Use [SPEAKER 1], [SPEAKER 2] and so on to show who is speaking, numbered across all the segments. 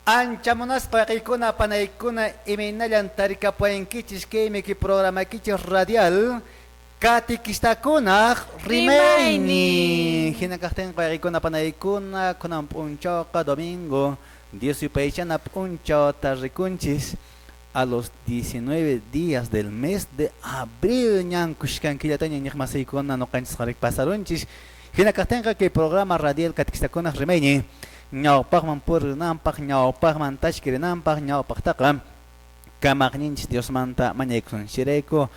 [SPEAKER 1] Ancha munasqa wayqiykuna panaykuna, imaynallan tarikapuwankichis kaymi kay programakichis radial Katequistakunaq rimaynin. Hina kaqtinqa wayqiykuna panaykuna, kunan p'unchawqa domingo Dios yupaychana p'unchawta rikunchis a los 19 días del mes de abril ñan kushkankillataña iñiqmasiykuna ñuqanchisqa rik pasarunchis. Hina kaqtinqa kay programa radial Katequistakunaq rimaynin ñawpaqman purinanpaq, ñawpaqman tashkirinanpaq, ñawpaqtaqa kamaqninchis Diosmanta mañaykusunchirayku.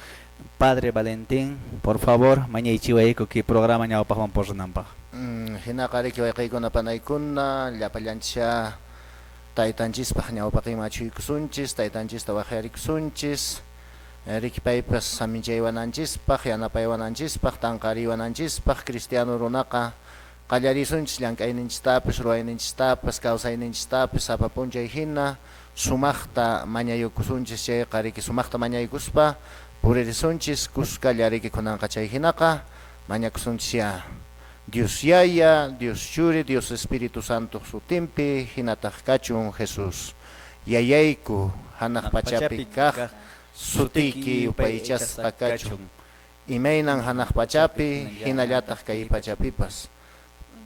[SPEAKER 1] Padre Valentín, por favor, mañaychiwayku kay programa ñawpaqman purinanpaq.
[SPEAKER 2] Hinaqa riki wayqiykuna panaykuna, llapallanchis taytanchispaq ñawpaqinman achhuykusunchis, taytanchista waqyarikusunchis, riki paypas saminchaywananchispaq, yanapaywananchispaq, tanqariwananchispaq. Cristiano runaqa qallarisunchis llank'ayninchistapas, ruwayninchistapas, kawsayninchistapas sapa p'unchay hina sumaqta mañayukusunchis chayqa riki sumaqta mañaykuspa puririsunchis kuskalla riki kunanqa chay hinaqa mañakusunchis ya. Dios Yaya, Dios Churi, Dios Espíritu Santo sutinpi hinataq kachun Jesús. Yayayku hanaq pachapi kaq sutiyki yupaychasqa kachun. Imaynan hanaq pachapi hinallataq kay pachapipas.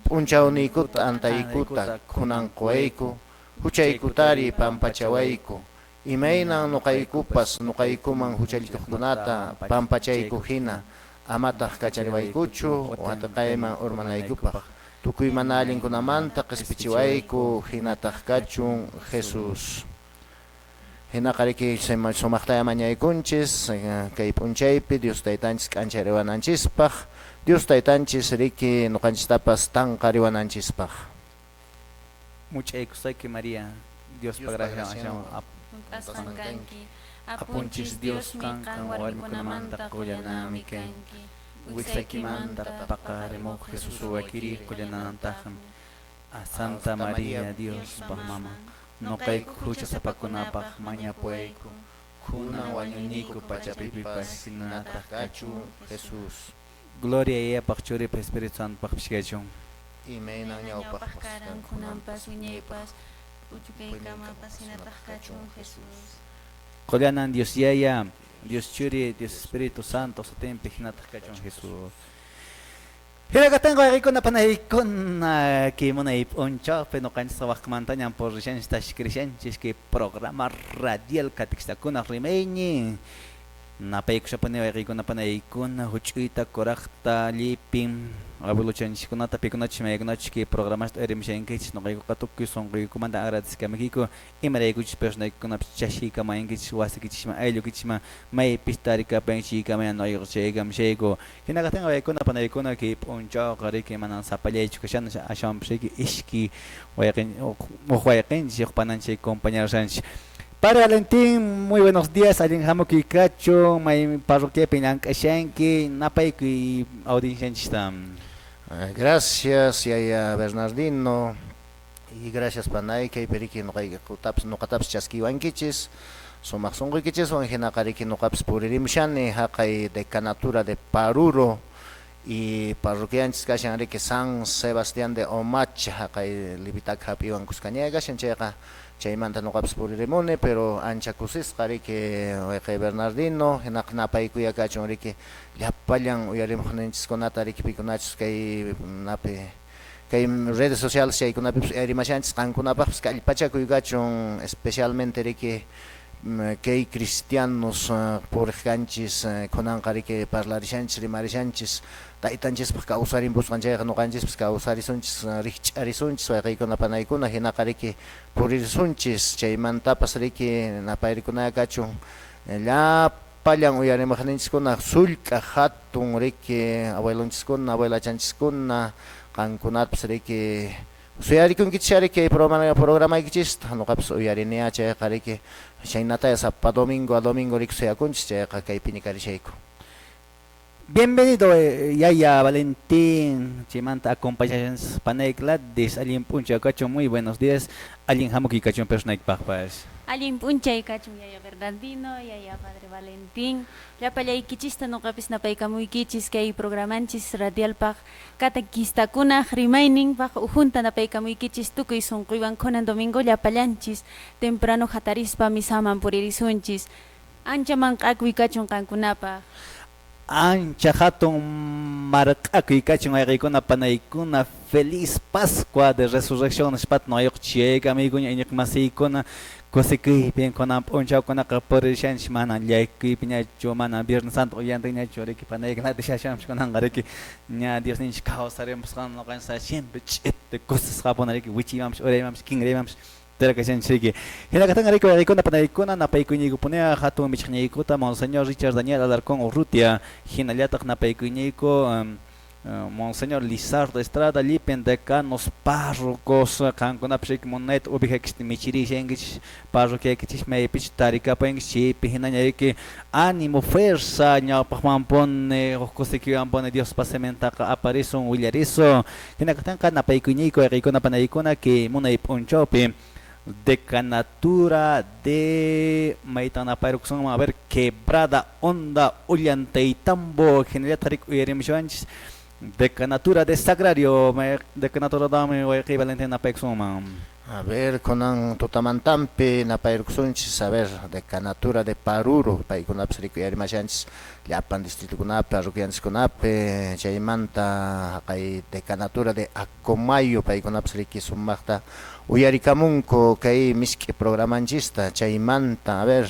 [SPEAKER 2] P'unchawniykuta antaykuta kunan quwayku, huchaykutari pampachawayku. Imaynan nuqaykupas nuqaykuman huchallikuqkunata pampachayku hina, amataq kachariwaykuchu watiqayman urmanaykupaq. Tukuy mana allinkunamanta qispichiwayku hinataq kachun Jesús. Hinaqa riki sumaqtaya mañaykunchis kay p'unchaypi Dios taytanchis k'anchariwananchispaq, Dios taytanchis riki nuqanchistapas tanqariwananchispaq.
[SPEAKER 1] Much'aykusqayki María, Diospa gracian
[SPEAKER 3] Hunt'asqan kanki. Apunchis Diosmi qan warmikunamanta qullanami kanki.
[SPEAKER 1] Wiksaykimanta paqarimuq Jesus wakiri qullanantaqmi. A Santa María Diospa mama, nuqayku huchasapakunapaq mañapuwayku, kunan wañuyniyku pachapipipas hinataq
[SPEAKER 2] kachun Jesús.
[SPEAKER 1] Gloria Yayapaq Churipaq Espíritu Santopaqpis kachun.
[SPEAKER 2] Imaynan
[SPEAKER 3] ñawpaq
[SPEAKER 2] ñawpaqpas
[SPEAKER 3] karan kunanpas wiñaypas p'uchukaykamapas hinataq kachun Jesús.
[SPEAKER 1] Qullanan Dios Yaya, Dios Churi, Dios Espíritu Santo sutinpi hinataq kachun Jesús. Hina kaqtinqa wayqiykuna panaykuna kay munay p'unchawpi ñuqanchisqa waqmantañan purishanchis tashkirishanchis kay programa radial Katequistakunaq rimaynin. Napaykushapuni wayqiykuna panaykuna huch'uyta kuraqta llipin abuelochanchiskunata pikunachus maykunachus kay programasta uyarimushankichis ñuqaykuqa tukuy sunquykumanta agradecekamikiku imaraykuchus personaykikunapis chashiykamankichis wasiykichisman ayllukichisman maypis tarikapanchikamaña ñuqaykuqa chaykamushayku. Hina kaqtinqa waykuna panaykuna kay p'unchawqa riki manan sapallaychu kashani aswanpas riki ishki wayqin huk wayqinchis huk pananchik compañeroshanchis. Padre Valentín, muy buenos días, allin hamukuy kachun, may parroquiapi llank'ashanki, napaykuy audiencianchista.
[SPEAKER 2] Gracias, Yaya Bernardino, y gracias panay kaypi riki nuqaykutapas nuqatapas chaskiwankichis sumaq sunquykichiswan hinaqa riki nuqapas puririmushani haqay decanatura de Paruro y parroquianchis kashan riki San Sebastián de Omacha haqay Livitaca hap'iwan kuskaña kashan chayqa chaymanta nuqapas puririmuni pero ancha kusisqa riki wayqi Bernardino hinaqa napaykuya kachun riki llapallan uyarimuqninchiskunata riki pikunachus kay napi kay redes sociales chaykunapipis uyarimashanchis qankunapaqpis kallpachakuy kachun especialmente riki kay cristianos puriq kanchis kunanqa riki parlarishanchis rimarishanchis taytanchispaq kawsarimpusqan chayqa nuqanchispis kawsarisunchis rikch'arisunchis wayqiykuna panaykuna hinaqa riki puririsunchis chaymantapas riki napayrikunaya kachun llapallan uyarimuqninchiskuna sullk'a hatun riki abuelonchiskuna abuelachanchiskuna qankunapis riki suyarikunkichis riki kay programaykichista nuqapis uyariniya chayqa riki chaynataya sapa domingo a domingo riki suyakunchis chayqa kaypiña karishayku.
[SPEAKER 1] Bienvenido, Yaya Valentín. Chaymanta acompañanchis panay Gladys. Allin p'unchay kachun, muy buenos días. Allin hamukuy kachun personaykipaqpas.
[SPEAKER 3] Allin p'unchay kachun Yaya Bernardino, Yaya Padre Valentín. Llapallaykichista nuqapis napaykamuykichis kay programanchis radialpaq katequistakunaq rimayninpaq ujunta napaykamuykichis tukuy sunquywan kunan domingo llapallanchis temprano hatarispa misaman puririsunchis. Ancha manq'akuy kachun qankunapaq.
[SPEAKER 1] Ancha hatun marq'akuy kachun wayqiykuna panaykuna. Feliz Pascua de Resurrección nispat noqayuq chaykamuykuña iñiqmasiykuna kusikuypi kunan p'unchawkunaqa purishanchis mana llakikuypiñachu mana Viernes Santo uyantinñachu riki panay Gladys yashanchis kunanqa riki ña Diosninchis kawsarimusqan noqanchis siempre ch'ita kusisqapuna riki wichiymanpis uraymanpis kinraymanpis tirakashanchis riki. Hina kaqtinqa riki wayqiykuna panaykuna napaykuyñiykupunia hatun michiqñiykuta Monseñor Richard Daniel Alarcón Urrutia hinallataq napaykuyñiyku Monseñor Lizardo Estrada llipin decanos párrocos qankunapis riki munayta ovejaykista michirishankichis parroquiaykichis maypichus tarikapuyankichis chaypi hinaña riki ánimo fuerza ñawpaqmanpuni huk kusikuywanpuni Diospa simintaqa aparisun willarisun. Hina kaqtinqa napaykuyñiyku wayqiykuna panaykuna kay munay p'unchawpi decanatura de maytan napayrukusunman a ver Quebrada Honda Ollantaytambo hinallataq riki uyarimushawanchis decanatura de Sagrario decanatura dami wayqiy Valentín napaykusunman.
[SPEAKER 2] A ver, kunan tutamantampi napayrukusunchis, a ver, decanatura de Paruro, paykunapis riki uyarimashanchis llapan distritukunapi, parroquianchiskunapi, chaymanta haqay decanatura de Acomayo, paykunapis riki sumaqta uyarikamunku kay misk'i programanchista, chaymanta, a ver,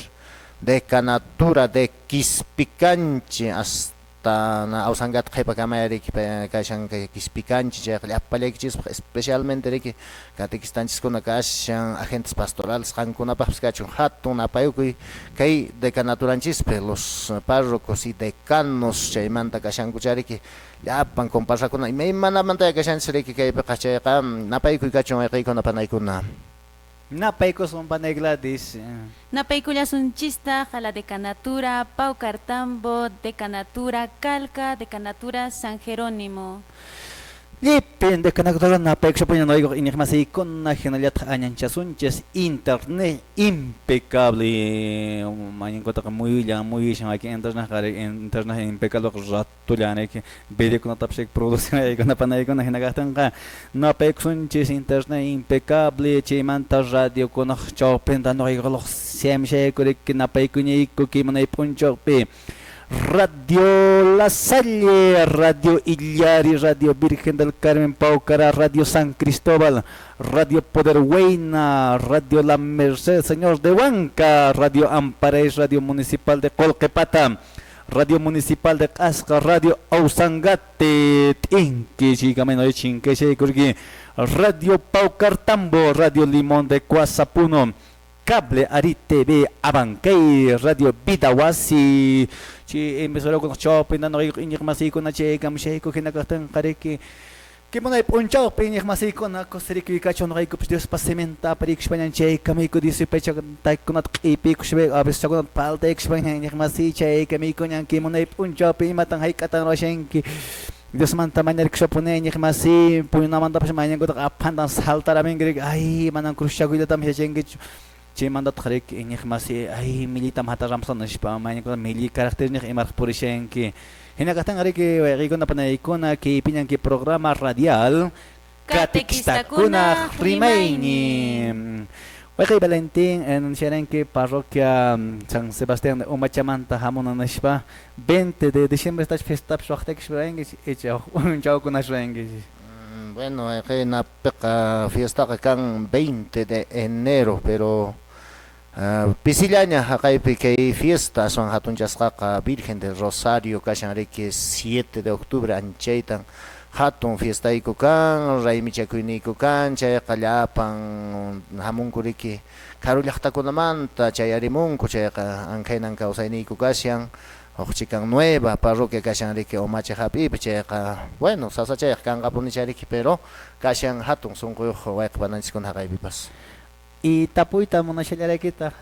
[SPEAKER 2] decanatura de Quispicanchi, hasta Ausangata qhipakamaya riki kashan kay Quispicanchi, chayqa llapallaykichispaq especialmente riki catequistanchiskuna kashan agentes pastorales qankunapaqpis kachun hatun napayukuy kay decanaturanchispi los párrocos y decanos chaymanta kashankucha riki llapan comparsakuna imaymanamanta kashanchis riki kaypiqa chayqa napaykuy kachun wayqiykuna panaykuna.
[SPEAKER 1] Napaykusun panay Gladys.
[SPEAKER 3] Napaykullasunchistaq a la decanatura Paucartambo, decanatura Calca, decanatura San Jerónimo.
[SPEAKER 1] Llipin decanatura napaykushapuña noqaykuq iñiqmasiykuna hinallataq añanchasunchis internet impecable mañankutaqa muyullan muyushan wakin internet qari internet impecable ratullan riki videokunatapis producinaykuna panaykuna hina kaqtinqa napaykusunchis internet impecable chaymanta radiokunaq chawpinta noqaykuq luqsiamishayku riki napaykuñayku kay munay p'unchawpi Radio La Salle, Radio Illari, Radio Virgen del Carmen Paucara, Radio San Cristóbal, Radio Poder Huayna, Radio La Merced Señor de Huanca, Radio Ampares, Radio Municipal de Colquepata, Radio Municipal de Q'asqa, Radio Ausangate, T'inki, Chikameno, Chinqueche, Radio Paucartambo, Radio Limón de Cuasapuno, Cable Ari TV Abancay, Radio Vida Wasi, chi emisora con chopin no iñiqmasiykuna chaykamushayku hina kaqtinqa riki kay munay p'unchawpi iñiqmasiykuna kusirikuy kachun noqaykupas Diospa siminta aparikuspañan chaykamayku Dios yupaychaykunata q'ipiykuspa a veces chakunata paltaykuspañan iñiqmasiy chaykamaykuñan kay munay p'unchawpi imatan hayk'atan ruwashanki Diosmanta mañarikusapuni iñiqmasiy puñunamantapas mañankutaqa aphantan saltaraminki riki ay manan cruzchakuyllatam yachankichu chaymantataq riki iñiqmasi ay millitam hatarramusaq nispa mañankuna milli caracterniq imaraq purishanki hina kaqtinqa riki wayqiykuna panaykuna kaypiñan kay programa radial Catequistakunaq rimaynin. Wayqiy Valentín anunciaranki parroquia San Sebastián de Umachamanta hamuna nispa 20 de diciembre estach fiestapis waqtakish ruranki icha p'unchawkunash ruranki.
[SPEAKER 2] Bueno, napiqa fiestaqa kan 20 de enero, pero pisillaña haqaypi kay fiesta aswan hatunchasqaqa Virgen del Rosario kashan riki 7 de octubre anchaytan hatun fiestayku kan, raymichakuyniyku kan, chayqa llapan hamunku riki karu llaqtakunamanta chayarimunku chayqa ankhaynan kawsayniyku kashan huk chikan nueva parroquia kashan riki Omacha hap'ipi chayqa bueno sasachayqa kanqapunicha riki pero kashan hatun sunquyuq wayqa pananchiskuna haqaypipas.
[SPEAKER 1] Y tapuyta munashallaykitaq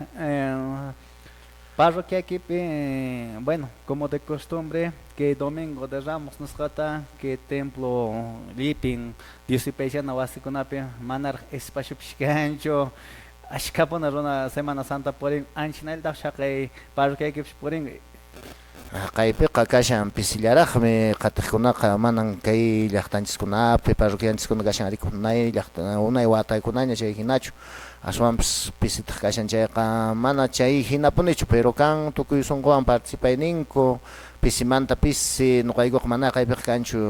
[SPEAKER 1] Parroquia equipe, bueno, como de costumbre, que Domingo de Ramos nisqata que templo llipin Dios yupaychana wasikunapi manaraq espaciopish kanchu ashkapuna runa Semana Santa purin anchinaltaq shaqay parroquia equipish purin.
[SPEAKER 2] Kaypiqa kashan pisillaraqmi qatiqkunaqa manan kay llaqtanchiskunapi parroquianchiskuna kashan riki unay llaqta unay watakunaña chay hinachu aswanpis pisitaq kashan chayqa mana chay hinapunichu pero kan tukuy sunquwan participayninku pisimanta pisi nuqaykuqa mana kaypiqa kanchu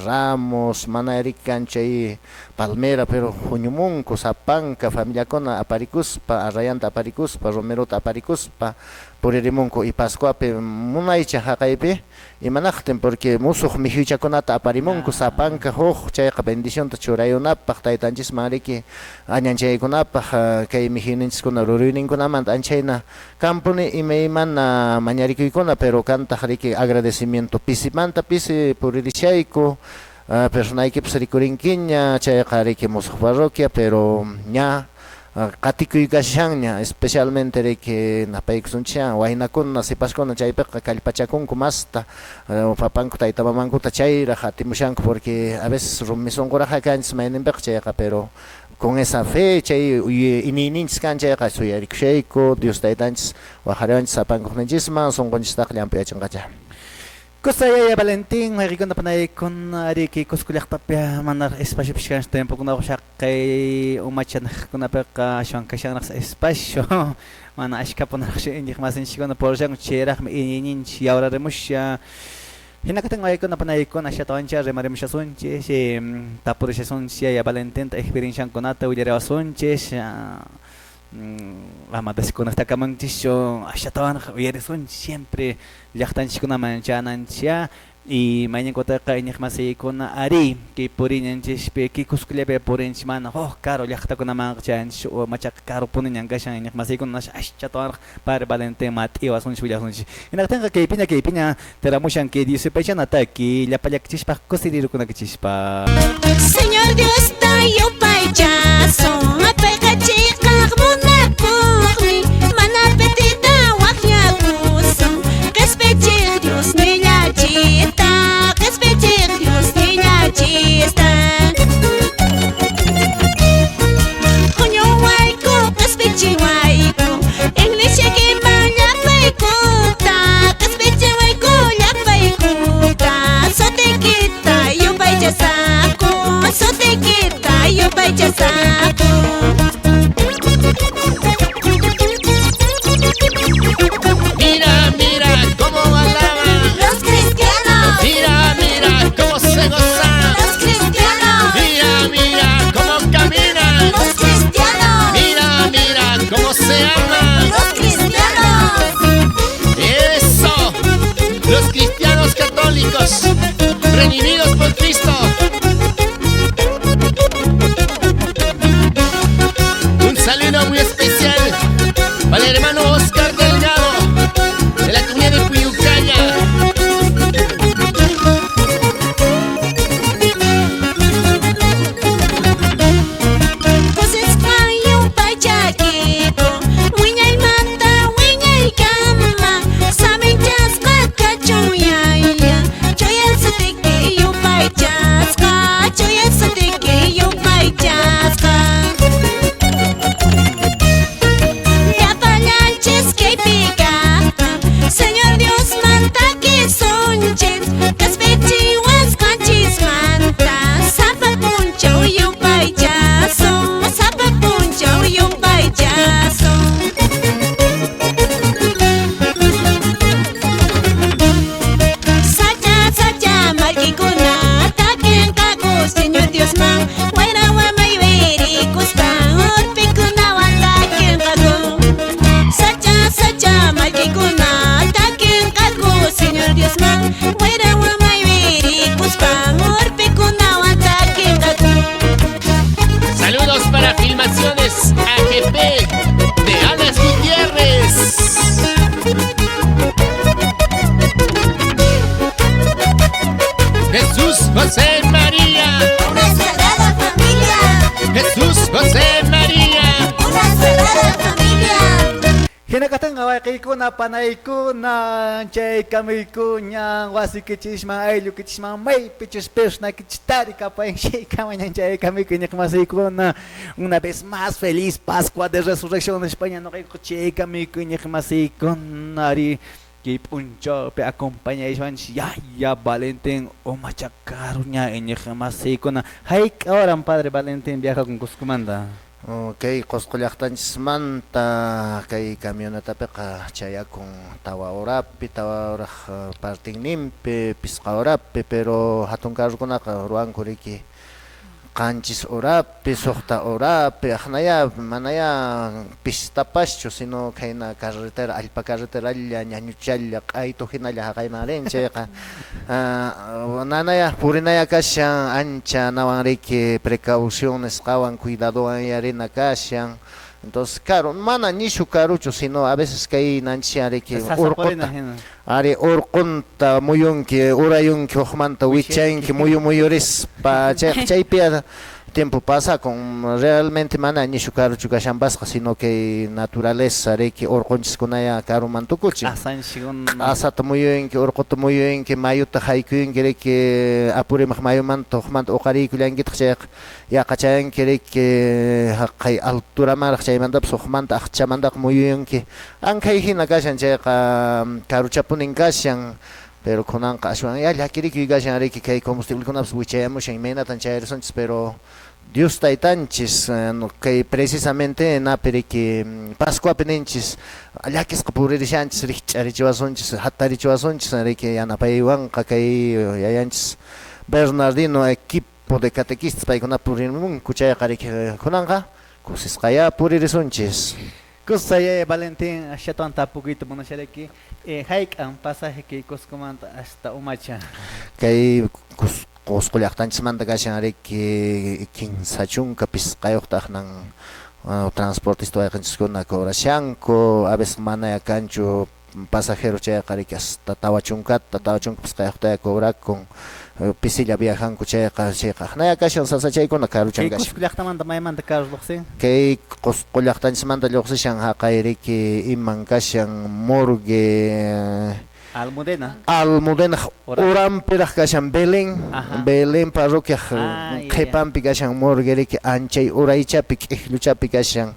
[SPEAKER 2] ramos mana riki kanchu chay palmera pero huñumunku sapanka familiakuna aparikuspa arrayanta aparikuspa romerota aparikuspa puririmunku y Pascuapi munaycha haqaypi imanaqtin porque musuq mikhuychakunata aparimunku sapanka huk chayqa bendicionta churayunapaq taytanchisman riki añanchaykunapaq kay mikhuyninchiskuna ruruyninkunamanta anchayna kampuni imaymana mañarikuykuna pero kantaq riki agradecimiento pisimanta pisi puririshayku personaykipas rikurinkiña chayqa riki musuq parroquia pero ña qatikuykashanña especialmente riki napaykusunchikhan waynakuna sipaskuna chaypiqa kallpachakunku masta papanku tayta mamankuta chayraq atimushanku porque a veces rumi sunquraqqa kanchis mayninpiqa chayqa pero con esa fe chay iñiyninchis kan chayqa suyarikushayku Dios taytanchis waqariwanchis sapankuqninchisman sunqunchistaqa llamp'uyachinqacha.
[SPEAKER 1] Kusa yaya Valentín, waykikuna panaykuna ariki Cusco llaqtapi manaraq espaciopish kanchu templokunaqa shaqay umachanaqkunapiqa ashwan kashanraq espacio mana ashkapunaraqchu iñiq masinchikkuna purishanku chayraqmi iñiyninchik yawrarimusha hinakatin waykikuna panaykuna ashatawancha rimarimushasunchik tapurishasunchik yaya Valentinta experienciankunata willariwasunchik ama desconectakamunchischu ashatawanraq uyarisunchik siempre llaqtanchikkunaman chananchik y mayninkuataqa iñiq masiykuna ari kay puriñanchispi kay Cuscollapi purinchik mana huk karu llaqtakunamanqa chayanchik machaqa karupuniñan kashan iñiq masiykuna ashatawanraq Padre Valentín mat'iwasunchik willasunchik hinaqtinqa kaypiña kaypiña tiramushan kay Dios yupaychana taki llapallakichispa kusirirukunakichispa.
[SPEAKER 4] Señor Dios yupaychasun payqa chiqaq munakuqmi mana pitita waqyakusun qispichiq Dios nillachista qispichiq Dios nillachista huñuwayku qispichiwayku iglesiaykiman llapaykuta qispichiwayku llapaykuta sutiykita yupaychasaqku sutiykita yupaychasaqku.
[SPEAKER 1] Hinakaqtinqa wayqiykuna panaykuna chay kamuykuñan wasikichisman ayllukichisman maypichus personakichistari kapayn shaykamañan chay kamuyku iñiqmasiykuna. Una vez más feliz Pascua de Resurrección España noqayku chay kamuyku iñiqmasiykuna ari kay p'unchawpi acompañaywanchis yaya Valentín umachakaruña iñiqmasiykuna. Hayk'a horan padre Valentín viajakun Cuscomanta?
[SPEAKER 2] Kay Qusqu llaqtanchismanta kay camionetapiqa chayakun tawa horapi, tawa horaq partinninpi, pisqa horapi, pero hatun carrokunaqa ruwanku riki qanchis horapi, suqta horapi, aqnaya manaya pistapaschu, sino khayna carretera, allpa carreteralla, ñañuchalla, q'aytu hinalla haqayman rin chayqa nanaya purinaya kashan ancha nawan riki precaución nisqawan cuidadowan yarina kashan. Entonces, caro, mana nishu karuchu, sino a veces kay nanchishan riki urquta ari urqunta muyunki, urayunki hukmanta wichanki, muyu muyurispa chayqa chaypi tiempo pasakun. Realmente mana nishu karuchu kashanpasqa, sino que naturaleza riki urqunchiskunaya karuman tukuchin. Q'asata muyunki, urquta muyunki, mayuta haykuyunki riki Apurimaq mayumanta hukmanta uqariykullankitaq chayqa yaqa chayanki riki haqay alturamanraq, chaymantapas hukmanta aqchamantaqa muyuyunki. Ankhay hina kashan chayqa karuchapunin kashan. Pero kunanqa ashwan ya llakirikuy kashan riki kay combustiblekunapas wichayamushan imaynatan chayarisunchis, pero Dios taytanchis kay precisamente napi riki Pascuapi ninchis llakisqa puririshanchis rikch'arichiwasunchis hatarichiwasunchis riki yanapaywanqa kay yayanchis Bernardino equipo de catequistas paykuna puririmunku chayqa riki kunanqa kusisqaya puririsunchis.
[SPEAKER 1] Kusa yaya Valentín ashatuan tapukuyta munasharayki hayk'an pasaje kay Cuscomanta hasta Umacha?
[SPEAKER 2] Kay Qusqu llaqtanchismanta kashan riki 35 pisqayuqta aqnan transportista wayqinchiskuna cobrashanku, a veces manaya kanchu pasajero chayqa riki hasta 40ta, 45 pisqayuqtaya cobrakun, pisilla viajanku chayqa chayqa aqnaya kashan sasachaykuna karuchan
[SPEAKER 1] Kay
[SPEAKER 2] kashan.
[SPEAKER 1] Cusco llaqtamanta maymanta carro lluqsin?
[SPEAKER 2] Kay Qusqu llaqtanchismanta lluqsishan haqay riki iman kashan morgue
[SPEAKER 1] Almudena.
[SPEAKER 2] Almudena uranpiraq kashan Belén, Belén parroquiaq qhipanpi kashan morgue riki anchay uraychapi k'iklluchapi kashan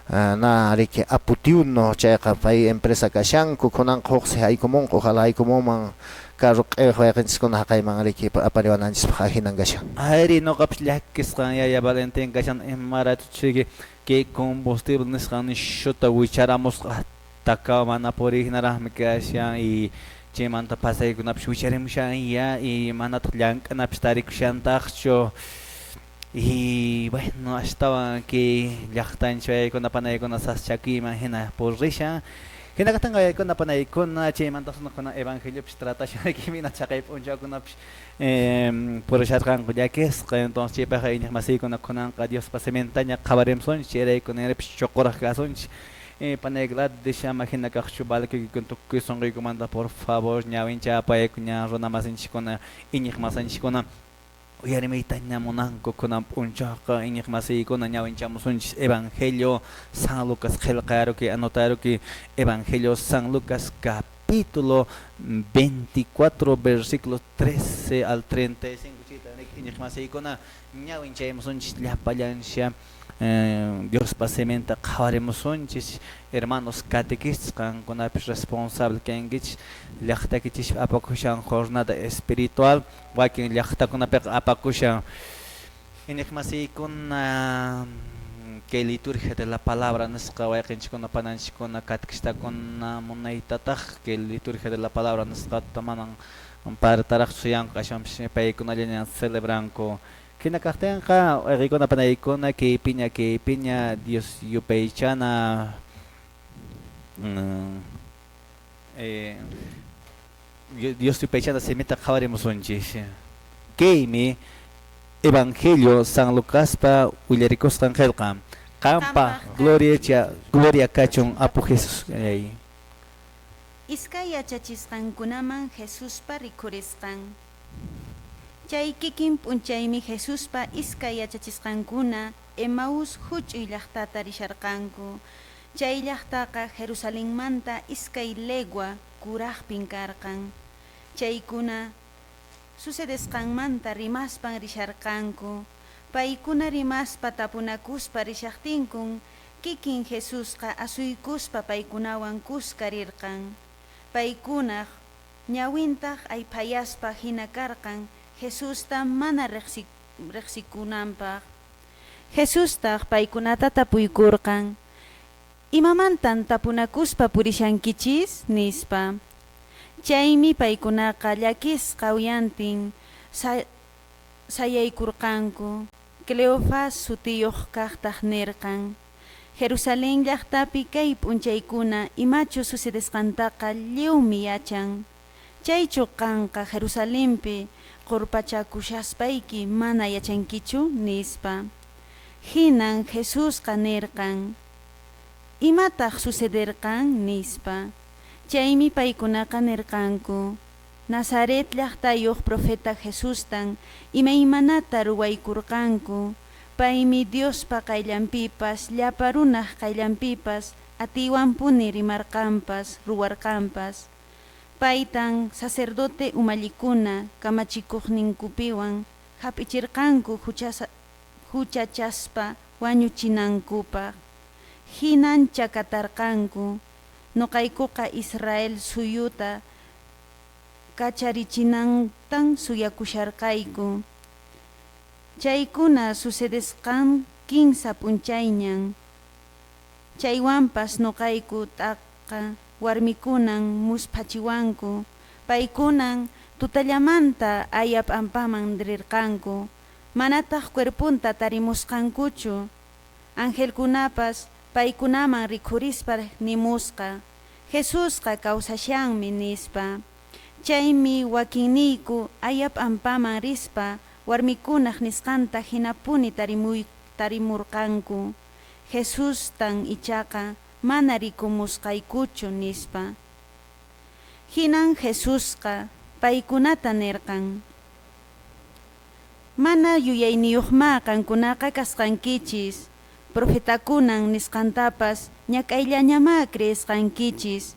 [SPEAKER 2] na riki Aputiuno chayqa pay empresa kashanku kunanqa huqsi haykumunqa, ojalá haykumunman carro q'iwaq wayqinchiskuna haqayman riki apariwananchispaq ahinan kashan.
[SPEAKER 1] Ayri noqapas llakisqan yaya Valentín kashan imaraykuchus kay combustible nisqan nishuta wicharamusqa hasta mana puriqnaraqmi kashan y chaymanta pasaykunapish wicharimushan ya y manataq llank'anapish tarikushantaqchu y bueno ashtawan kay llaqtanchik waykuna panaykuna sasachakuyman hina purishan. Hina kaqtinqa waykuna panaykuna chaymanta kuna evangeliopish tratashan kimina chaqay p'unchawkunapish purisharqanku llakisqa. Entonces chaypaqqa iñiqmasiykuna kunanqa Diospa simintaña qhawarimusunchik chayrayku niripis chuquraq kasunchik. Panay Gladys ama hina kaqchu valekuykiku tukuy sunquykumanta por favor ñawinchapayku ña runa masinchikkuna iñiq masinchikkuna uyarimuytaña munanku kunan p'unchawqa iñiqmasiykuna ñawinchamusunchis Evangelio San Lucas qillqaruki anotaruki Evangelio San Lucas capítulo 24 versículos 13 al 35 chayta iñiqmasiykuna ñawinchaymusunchis llapallancha Diospa siminta qhawarimusunchis. Hermanos catequistas qankunapis responsable kankichis llaqtaykichispi apakushan jornada espiritual wakin llaqtakunapiqa apakushan iñiqmasiykuna kay liturgia de la palabra nisqa wayqinchikkuna pananchikkuna catequistakuna munaytataq kay liturgia de la palabra nisqata manan partaraqchu suyanku aswanpis paykunallaña celebranku. Hina kaqtinqa wayqiykuna panaykuna kaypiña Dios yupaychana Dios yupaychana simita qhawarimusunchis. Kaymi Evangelio San Lucaspa willarikusqan qillqa. Qampa gloria gloria kachun Apu Jesus.
[SPEAKER 3] Iskay yachachisqankunaman Jesuspa rikhurisqan. Chay kikin p'unchaymi Jesuspa iskay yachachisqankuna Emaús huch'uy llaqtata risharqanku. Chay llaqtaqa Jerusalenmanta iskay legua kuraqpin karqan. Chaykuna sucedesqanmanta rimaspan risharqanku. Paykuna rimaspa tapunakuspa rishaqtinkun, kikin Jesusqa asuykuspa paykunawan kuska rirqan. Paykunaq ñawintaq ayphayaspa hina karqan Jesusta mana reqsikunanpaq. Jesustaq paykunata tapuykurqan, Imamantan tapunakuspa purishankichis? nispa. Chaymi paykunaqa llakisqa uyantin sayaykurqanku. Cleofas sutiyoq kaqtaq nirqan, Jerusalén llaqtapi kay p'unchaykuna imachus sucedesqantaqa lliwmi yachan. Chaychu qanqa Jerusalenpi qorpachakushaspayki mana yachankichu? nispa. Hinan Jesusqa nirqan, Imataq sucederqan? nispa. Chaymi paykunaqa nirqanku, Nazaret llaqtayoq profeta Jesustan imaymanata ruwaykurqanku, paymi Diospa qayllanpipas llapa runaq qayllanpipas atiywanpuni rimarqanpas ruwarqanpas. Paytan sacerdote umallikuna kamachikuqninkupiwan hap'ichirqanku huchachaspa wañuchinankupaq, hinan chakatarqanku. Ñoqaykuqa Israel suyuta kacharichinantan suyakusharqayku. Chaykuna sucedesqan kinsa p'unchayñan. Chaywanpas ñoqayku t'aqa warmikunan musphachiwanku, paykunan tutallamanta aya p'ampaman rirqanku, manataq cuerponta tarimusqankuchu. Angelkunapas paykunaman rikhurispa nimusqa, Jesusqa kawsashanmi, nispa. Chaymi wakinniyku aya p'ampaman rispa warmikunaq nisqanta hinapuni tarimurqanku, Jesustan ichaqa mana rikumusqaykuchu, nispa. Hinan Jesusqa paykunata nirqan, Mana yuyayniyoqmá qankunaqa kasqankichis, profetakunan nisqantapas ñak'ayllañamá creesqankichis.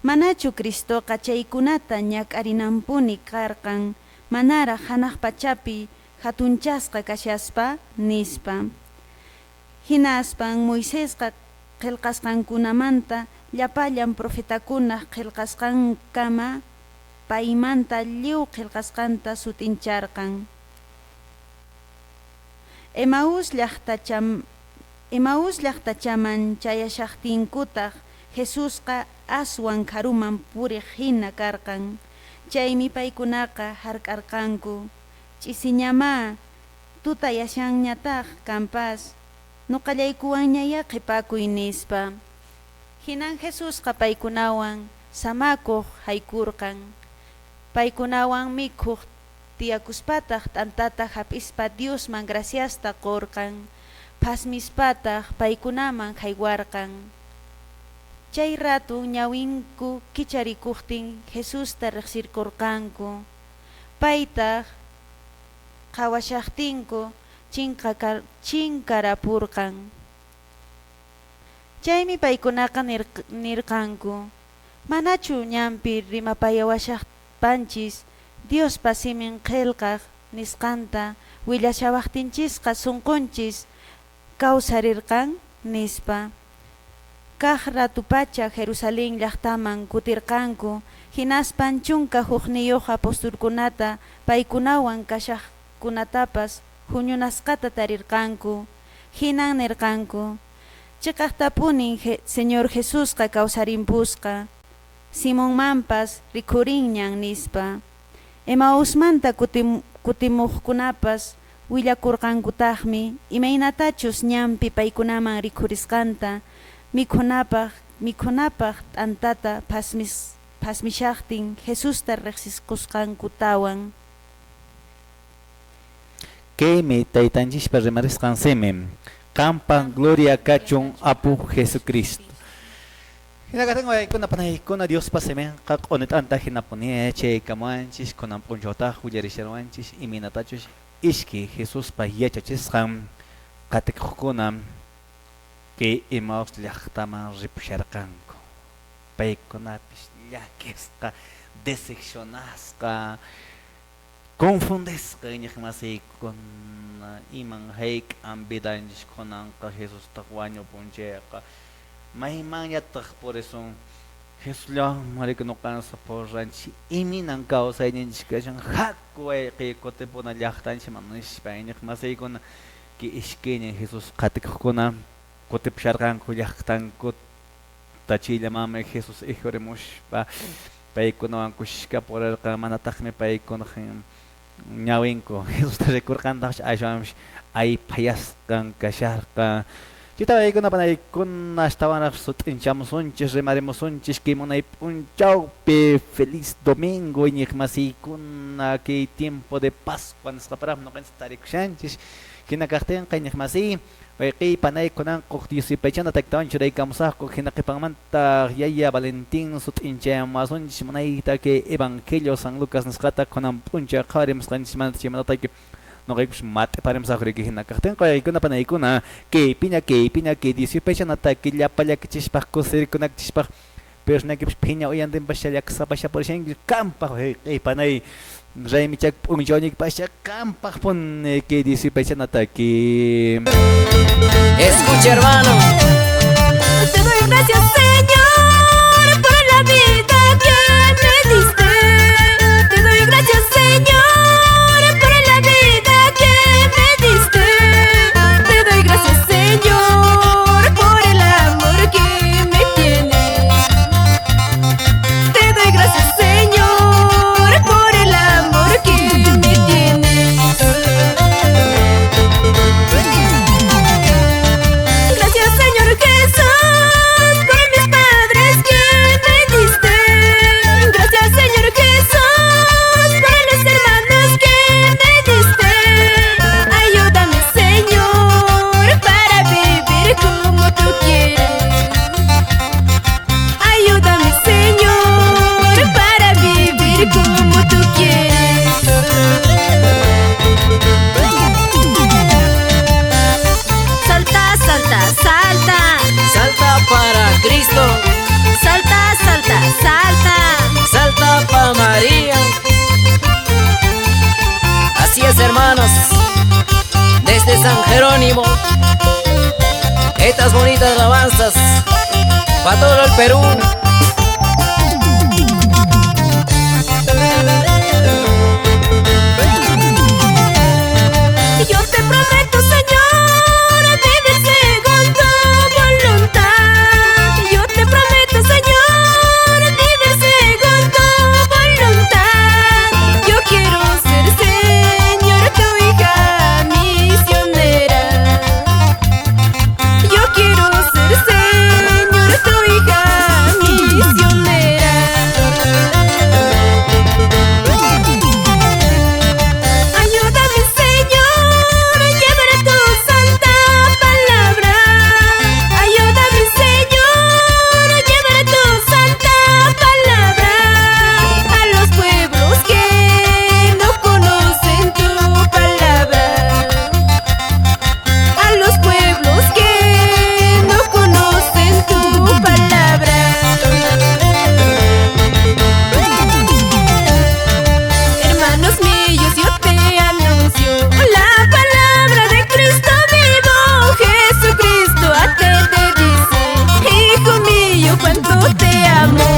[SPEAKER 3] Manachu Cristoqa chaykunata ñak'arinanpuni karqan manaraq hanaq pachapi hatunchasqa kashaspa? nispa. Hinaspan Moisesqa qelqasqankunamanta llapallan profetakunaq qelqasqankama paymanta lliw qelqasqanta sut'incharqan. Emaús llaqtachaman chayashaqtinkutaq Jesusqa aswan karuman puriq hina karqan. Chaymi paykunaqa hark'arqanku, Ch'isiñamá, tutayashanñataq kanpas, ñoqallaykuwanñayá qhepakuy, nispa. Hinan Jesusqa paykunawan samakuq haykurqan. Paykunawan mikhuq tiyakuspataq t'antata hap'ispa Diosman graciasta qorqan, phasmispataq paykunaman haywarqan. Chay ratun ñawinku kicharikuqtin Jesusta reqsirqorqanku, paytaq qhawashaqtinku chinkarapurqan. Chaymi paykunaqa nirqanku, Manachu ñanpi rimapayawashaspanchis Diospa Simin Qelqaq nisqanta willashawaqtinchisqa sonqonchis kawsarirqan? nispa. Kaq ratupacha Jerusalén llaqtaman kutirqanku, hinaspan 11 apostolkunata paykunawan kashaqkunatapas huñunasqata tarirqanku. Hinan nirqanku, Cheqaqtapunin Señor Jesusqa kawsarimpusqa, Simonmanpas rikhurinñan, nispa. Emausmanta kutimuqkunapas willakurqankutaqmi imaynatachus ñanpi paykunaman rikhurisqanta, mikhunapaq t'antata phasmishaqtin Jesusta reqsikusqankutawan.
[SPEAKER 1] Kaymi Taytanchispa rimarisqan simi. Qampa gloria kachun Apu Jesucristo. Hinakatin waykuna panaykuna Diospa siminqa q'unit'anta hinapuni chaykamuwanchis kunan p'unchawtaq willarisharwanchis imaynatachus iskay Jesuspa yachachisqan qatikuqkuna. Kay Emaús llaqtaman ripusharqanku. Paykunapis llakisqa, decepcionasqa, confundisqa iñiqmasiykuna, iman hayk'an vidanchis kunanqa Jesustaq wañupun chayqa, maymanñataq purisun? Jesusllawanmi riki ñuqanchis puranchik, iminan kawsayninchik kashan, haku wayqiy kutipuna llaqtanchikman nispa iñiqmasiykuna, kay iskaynin Jesús qatikuqkuna kutipusharqanku llaqtankuta, chayllamanmi Jesús ikhurimuspa paykunawan kushka purirqan, manataqmi paykunaq ñawinku Jesusta rikurqantaqchu, ashwanpis ayphayasqan kasharqan. Chayta paykuna panaykuna astawanraq sut'inchamusunchis, rimarimusunchis kay munay p'unchawpi. Feliz domingo iñiqmasiykuna, kay tiempo de Pascua nisqaparaqmi ñuqanchis tarikushanchis. Hina kaqtinqa iñiqmasiy, wayqiy panay kunanqa Dios yupaychana taktawan churaykamusaqku, hina qhipanmantaq yaya Valentín sut'inchayamuwasunchis munayta kay Evangelio San Lucas nisqata kunan p'unchay qhawarimusqanchismanta, chaymantataq noqaykupas mat'iparimusaqku riki. Hina kaqtinqa waykuna panaykuna kaypiña kaypiña kay Dios yupaychana taki llapallakichispa kusirikunakichispa, pero nakipas phiña uyantinpas llakisqapasha purishanki qampaq wayqiy panay raymichak p'unchawnikipasha qampaq puni kay Dios yupaychana taki.
[SPEAKER 5] Escucha, hermano.
[SPEAKER 4] Te doy gracias, Señor, por la vida que me diste. Te doy gracias, Señor, por la vida que me diste. Te doy gracias, Señor, por el amor que me tienes. Te doy gracias, Señor, por el amor que me tienes. Gracias, Señor Jesús, por mis padres que me diste. Gracias, Señor Jesús, por los hermanos que me diste. Ayúdame, Señor, para vivir como tú quieres. Ayúdame, Señor, para vivir como tú quieres. Salta, salta, salta.
[SPEAKER 5] Salta para Cristo.
[SPEAKER 4] Salta, salta, salta.
[SPEAKER 5] Salta pa' María. Así es, hermanos, desde San Jerónimo, estas bonitas alabanzas pa' todo el Perú.
[SPEAKER 4] Yo te prometo, Señor, vivir según tu voluntad. Yo te prometo, Señor, vivir según tu voluntad. Yo quiero ser, Señor, tu hija misionera. Yo quiero ser, Señor, tu hija misionera. Ayúdame, Señor, a llevar tu santa palabra. Ayúdame, Señor, a llevar tu santa palabra a los pueblos que no conocen tu palabra. A los pueblos que no conocen tu palabra. Hermanos míos, yo te anuncio la palabra de Cristo vivo. Jesucristo a ti te dice, hijo mío, cuánto te amo.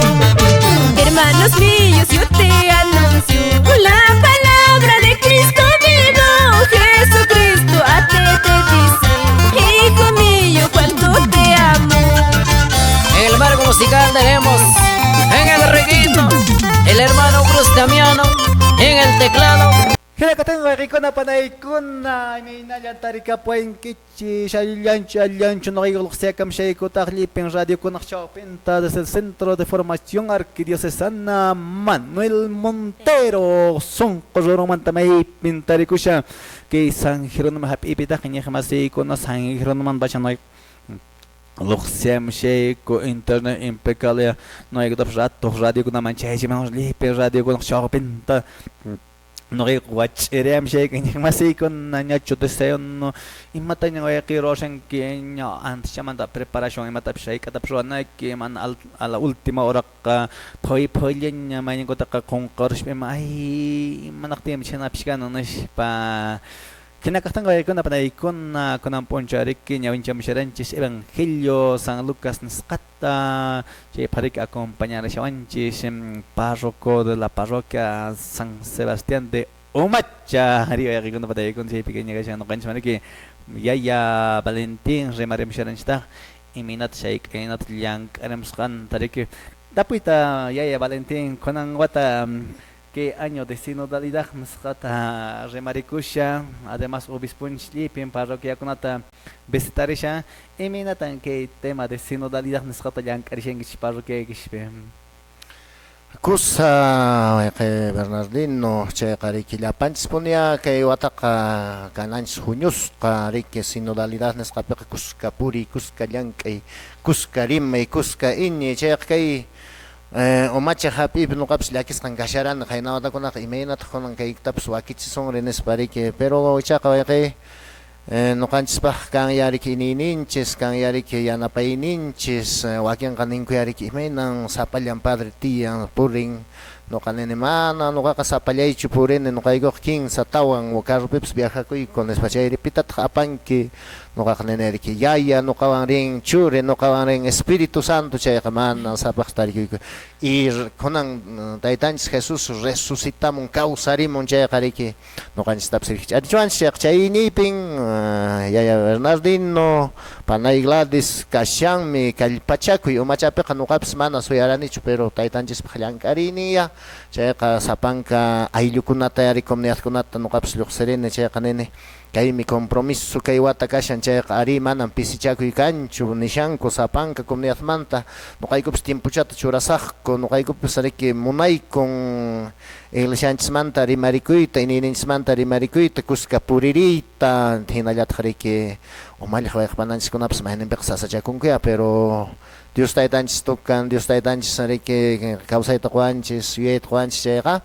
[SPEAKER 4] Hermanos míos, yo te anuncio la palabra de Cristo vivo. Jesucristo a ti te dice, hijo mío, cuánto te amo.
[SPEAKER 5] En el marco musical tenemos en el requinto el hermano Cruz Damiano, en el teclado.
[SPEAKER 1] Hina katinqa wayqiykuna panaykuna, imaynallan tarikapuwankichis, allillanchu allanchu noqayku luqsiyakamshaykutaq llipin radiokunaq chawpinta desde el Centro de Formación Arquidiocesana Manuel Montero, Sonqo rurumanta maypin tarikushan kay San Jerónimo hap'ipitaq iñiqmasiykuna San Jerónimo pacha noqayku luqsiyamushayku internet impecable noqaykutapas ratuq radiokunaman chaychiman llipin radiokunaq chawpinta. Noqayku wach'iriyamshayku iñiqmasiykuna ñachu desayuno imataña wayqiy ruwashanki ña antichamanta preparación imatapis hayk'atapis ruwanayki mana a la última horaqa phuy phuyllaña mayninkutaqa qunqarispa ima ay imanaqtinmi chhaynapis kanan nispa. Hina kaqtinqa waykuna panaykuna kunan p'unchaw riki ñawinchamusharanchis Evangelio San Lucas nisqata chaypaq riki acompañarashawanchis párroco de la parroquia San Sebastián de Umacha ari wayqikuna panaykuna chaypi ña kashan ñuqanchis riki yaya Valentín rimarimusharanchistaq imaynata shayk'aynata llank'arimusqanta riki tapuyta yaya Valentín kunan wata kay año de sinodalidad nisqata rimarikusha además obisponchis llipin parroquiakunata visitarisha imaynatan kay tema de sinodalidad nisqata llank'arishankichis parroquiaykichispi.
[SPEAKER 2] Kusa wayqi Bernardino chayqa riki llapanchis punya kay wataqa kananchis huñusqa riki sinodalidad nisqapiqa kuska puriy kuska llank'ay kuska rimay kuska iñiy chayqa kay umacha hap'iypi ñuqapis llakisqan kasharani qayna watakunaqa imaynataq kunan kaytapas wakichisunri nispa riki pero ichaqa wayqi ñuqanchispaq kan ya riki iñiyninchis kan ya riki yanapayninchis wakinqa ninku ya riki imaynan sapallan padre tiyan purin ñuqa nini mana ñuqaqa sapallaychu purini ñuqaykuqa kinsa tawan carropipas viajakuyku nispa chayri pitataq apanki ñuqaqa nini riki yaya ñuqawan rin churi ñuqawan rin Espíritu Santo chayqa mana sapaq tarikuyku y kunan taytanchis Jesús resucitamun kawsarimun chayqa riki ñuqanchistapas rikch'arichuwanchis chayqa chay iñiypin yaya Bernardino panay Gladys kashanmi kallpachakuy umachapiqa ñuqapis mana suyaranichu pero taytanchispaq llank'ariniya chayqa sapanka ayllukunata yari comunidadkunata ñuqapis lluqsirini chayqa nini kaymi compromiso kay wata kashan chayqa ari manam pisichakuy kanchu nishanku sapanka comunidadmanta ñuqaykupis tiempochata churasaqku ñuqaykupis riki munaykun iglesianchismanta rimarikuyta iñiyninchismanta rimarikuyta kuska puririyta hinallataq riki umalliq wayqipananchiskunapas mayninpiqa sasachakunkuya pero Dios taytanchis tukan Dios taytanchis riki kawsayta quwanchis yuyayta quwanchis chayqa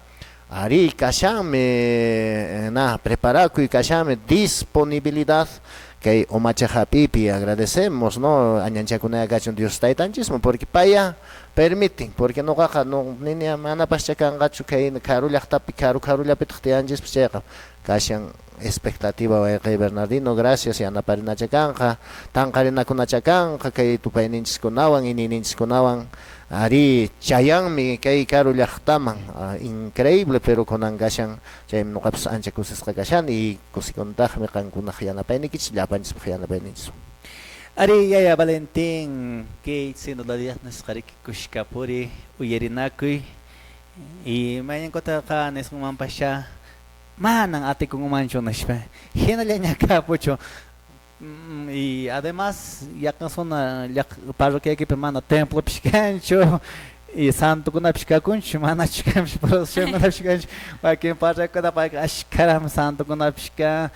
[SPEAKER 2] ari kashanmi na preparakuy kashanmi disponibilidad kay umacha hap'iypi agradecemos no añanchakunaya kachun Dios taytanchisman porque paya permiten porque ñuqaqa no nini manapascha kanqachu kay karu llaqtapi karu karullapitaq tiyanchispas chayqa kashan expectativa wayqi Bernardino gracias yanaparinacha kanqa tanqarinakunacha kanqa kay tupayninchiskunawan iñiyninchiskunawan ari chayanmi kay karu llaqtaman increíble pero kunan kashan chaymi ñuqapas ancha kusisqa kashani y kusikuntaqmi qankunaq yanapaynikichis llapanchispaq yanapayninchis.
[SPEAKER 1] Ari yaya Valentín kay sinodalidad nisqa riki kushka puri uyarinakuy y mayninkutaqa nisqanmanpascha manan atikunmanchu nispa hinallaña kapuchu y además yaqansuna parroquiaykipi mana templopish kanchu y santokunapish kakunchu manachu kanpish procesionkunapish kanchu wakin parroquiakunapaqqa ashkarami santokunapish kan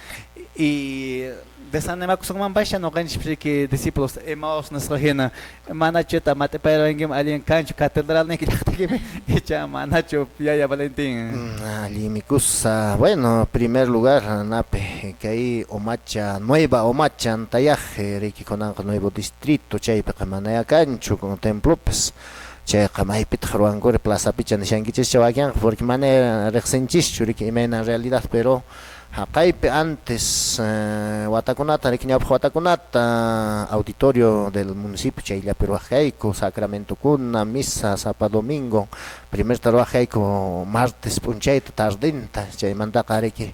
[SPEAKER 1] y desanimakusunmanpascha ñuqanchis riki discípulos Emaús nisqa hina manachuta mat'ipayrawankiman allin kanchu catedralniyki llaqtaykipi icha manachu yaya Valentín.
[SPEAKER 2] Allinmi kusa bueno primer lugar nape kay Umacha Nueva Umacha Antayaje riki kunanqa nuevo distrito chaypiqa manaya kanchu con templopas chayqa maypitaq ruwankuri plazapicha nishankichischa wakinqa porque mana riqsinchischu riki imayna realidad pero haqaypi antes watakunata riki ñawpaq watakunata auditorio del municipio chayllapi ruwaq sacramentokuna misa sapa domingo primerta ruwaq martes p'unchayta tardinta chaymantaqa riki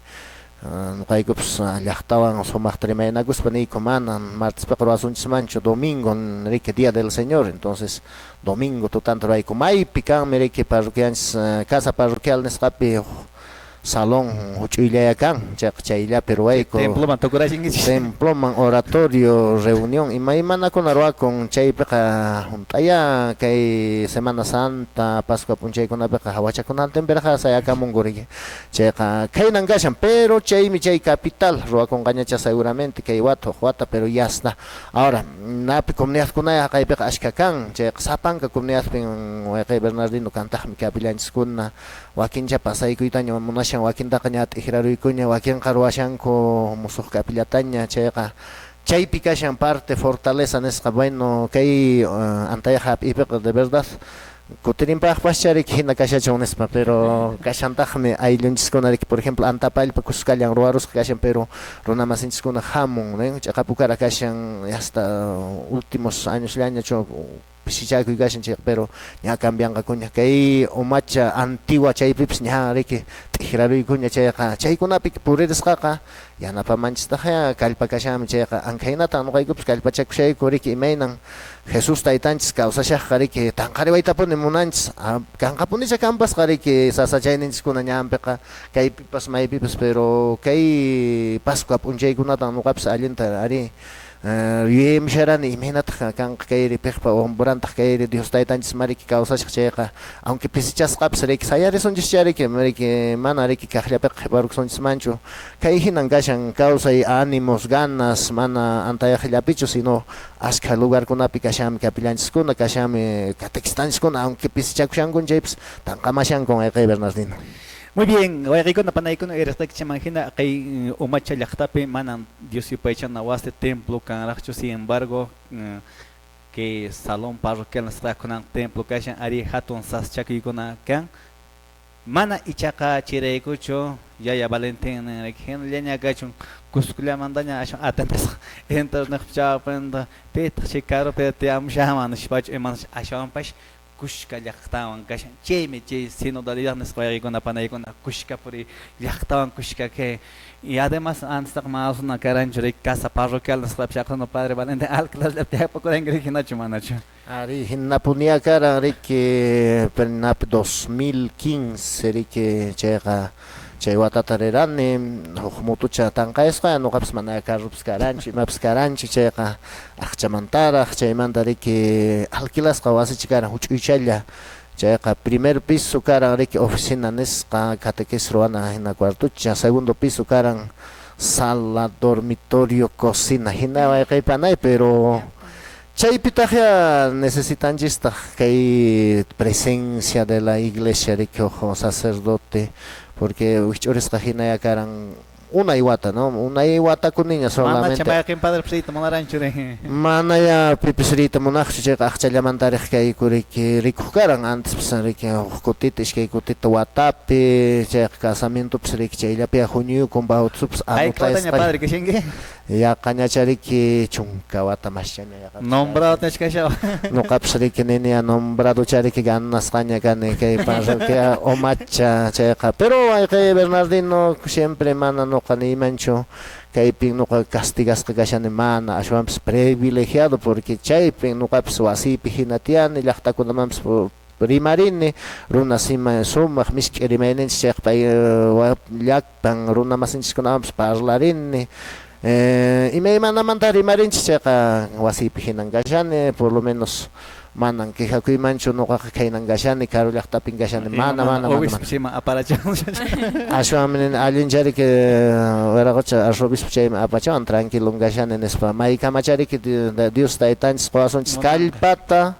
[SPEAKER 2] ñuqaykupas llaqtawan sumaqta rimaynakuspa niyku mana martespiqa ruwasunchismanchu domingo riki día del Señor entonces domingo tutanta ruwayku maypi kanmi riki parroquianchis casa parroquial nisqapi salón huch'uyllaya kan chayqa chayllapi ruwayku
[SPEAKER 1] temploman tukurashinkichis
[SPEAKER 2] temploman oratorio reunión imaymanakuna ruwakun chaypiqa hunt'aya kay Semana Santa Pascua p'unchaykunapiqa hawachakunantinpirqa sayakamunku riki chayqa khaynan kashan pero chaymi chay capital ruwakunqañacha seguramente kay wata huk wata pero ya está ahora napi comunidadkunaya haqaypiqa ashka kan chayqa sapanka comunidadpin wayqi Bernardino kantaqmi capillanchiskuna wakincha pasaykuytaña munashan kashan wakintaqa ña t'ikraruykuña wakinqa ruwashanku musuq kapillataña chayqa chaypi kashan parte fortaleza nisqa bueno kay antayaqa hap'iypiqa de verdad kutirinpaqpas riki hina kashachun nispa pero kashantaqmi ayllunchiskuna riki por ejemplo Antapallpa kuskallan ruwarusqa kashan pero runamasinchiskuna hamun nin ch'aqapukara kashan hasta últimos añosllañachu pisichakuy kashan chayqa pero ña cambianqakuña kay umacha antigua chaypipis ña riki t'ikraruykuña chayqa chaykunapi puririsqaqa yanapamanchistaqya kallpa kashanmi chayqa ankhaynatan nuqaykupis kallpachakushayku riki imaynan Jesús taytanchis kawsashaqqa riki tanqariwaytapuni munanchis kanqapunicha kanpasqa riki sasachayninchiskuna ñanpiqa kaypipas maypipas pero kay Pascua p'unchaykunatan nuqapis allinta ari yuyaymusharani imaynataq kanqa kayri piqpa wamburantaq kayri Dios taytanchis mariki kawsashaq chayqa aunque pisichasqapis riki sayarisunchis riki riki mana riki kaqllapiqa qhiparukusunchismanchu kay hinan kashan kawsay ánimos ganas mana antayaqllapichu sino askha lugarkunapi kashanmi capillanchiskuna kashanmi catequistanchiskuna aunque pisichakushankun chaypis tanqamashankun ayqay Bernardino.
[SPEAKER 1] Muy bien, wayqikuna panaykuna iraqtaykichikman hina kay umacha llaqtapi manan Dios yupaychana wasi templo kanraqchu, sin embargo kay salón parroquial nisqakunan templo kashan ari hatun sasachakuykuna kan mana ichaqa chayraykuchu yaya Valentín hinallaña kachun kuskullamantaña aswan atendesqa internet pitaq chay karupi tiyamushanman nishpachu imanas ashwanpash kushka llaqtawan kashan chaymi chay sinodalidad nisqa wayqikuna panaykuna kushka puri llaqtawan kushka kay y además antes masuna karanchu riki casa parroquial nisqapi chaqruna padre Valentín alquilarllapi tiyapakuranki riki hinachu manachu.
[SPEAKER 2] Ari hinapunia karan riki nap 2015 riki chayqa chay watata rirani huk motocha tanqayasqa nuqapas mana carropas karanchu imapas karanchu chayqa aqchamantaraq chaymanta riki alquilasqa wasicha karan huch'uychalla chayqa primer piso karan riki oficina nisqa catequesis ruwana hina cuartucha segundo piso karan sala dormitorio cocina hina wayqaypanay pero chaypitaq ya necesitanchistaq kay presencia de la iglesia riki huk sacerdote porque wich'urisqa hinaya karan unay wata, ¿no? Unay watakuniña solamente.
[SPEAKER 1] Mana mayqin padre pisriyta munaranchu ri.
[SPEAKER 2] Mana ya pipis riyta munaqchu chayqa aqchallamanta riq kayku riki rikuq karan antes pis riki huk kutita iskay kutita watapi chayqa casamientopis riki chayllapi huñuyukun bautizopis
[SPEAKER 1] anotayasqa. Padre kashanki?
[SPEAKER 2] Yaqañacha riki chunka wata maschaña yaqa.
[SPEAKER 1] Nombrado tachkashawa.
[SPEAKER 2] Nuqapis riki nini nombrado chariki ganasqaña kani kay parroquia Omacha chayqa. Pero wayqi Bernardino siempre mana nuqa niymanchu kaypin nuqa castigasqa kashani mana ashwanpis privilegiado porque chaypin nuqapis wasiypi hina tiyani llaqtakunamanpis rimarini runa sima sumaq misk'i rimayninchis chayqa pay llaqtan runa masinchikkunamanpis parlarini imaymanamanta rimarinchis chayqa wasiypi hinan kashani por lo menos manan quejakuymanchu nuqaqa khaynan kashani karu llaqtapin kashani mana
[SPEAKER 1] aparachan
[SPEAKER 2] ashwanmi allinchariki wiraqocha arzobispo chaymi apachawan tranquilo kashani nispa maykamachariki Dios taytanchis quwasunchis kallpata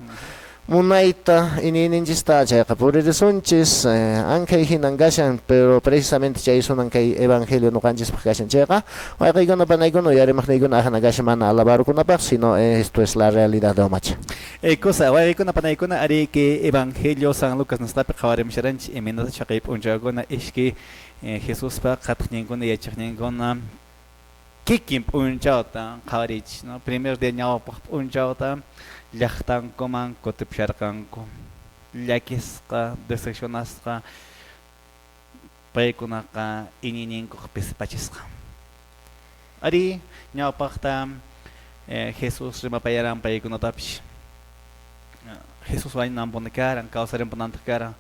[SPEAKER 2] munayta iñiyninchista chayqa puririsunchis ankay hinan kashan pero precisamente chay sunan kay evangelio nuqanchispaq kashan chayqa wayqiykuna panaykuna uyarimaqniykuna ahna kashan mana alabarukunapaq sino esto es la realidad de Omacha.
[SPEAKER 1] Cosa wayqiykuna panaykuna ari que evangelio San Lucas nisqapi qhawarimusharanchis imaynata chaqay p'unchawkuna ishki Jesuspa qhatiqninkuna yachaqninkuna kikin p'unchawta qhawarichis, no? Primer día ñawpaq p'unchawta llaqtankuman kutipusharqanku llakisqa decepcionasqa paykunaqa iñiyninkuq pisipachisqa ari ñawpaqta Jesús rimapayaran paykunatapis Jesús wañunanpuni karan kawsarinpunantaq karan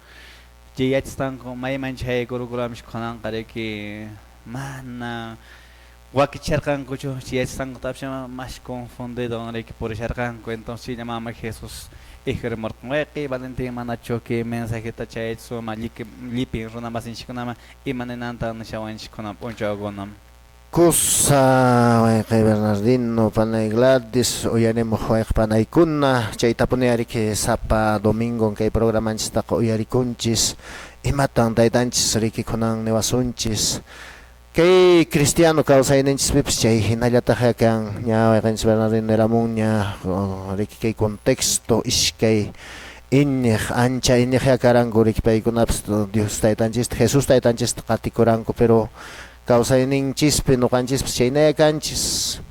[SPEAKER 1] chay yachastanku mayman chaykurkuramish kunanqa riki mana wakicharqankuchu chay yachastankutapis más confundido riki purisharqanku entonces chayllamanmi Jesús ijrimurqan wayqi Valentín manachu kay mensajeta chayachis ma llipin runa masinchikkunaman ima ninanta nishawanchik kunan p'unchawkuna.
[SPEAKER 2] Kusa wayqi Bernardino panay Gladys uyarimuq wayqi panaykuna chaytapuni ariki sapa domingo kay programanchistaqa uyarikunchis Imatan taytanchis riki kunan niwasunchis. Kay cristiano kawsayninchispipis chay hinallataq kan ña wayqinchis Bernardino niramunña riki kay contexto iskay iñiq ancha iñiqya karanku riki paykunapis Dios taytanchista Jesús taytanchista qatikuranku, pero kawsayninchispi ñuqanchispis chaynaya kanchis.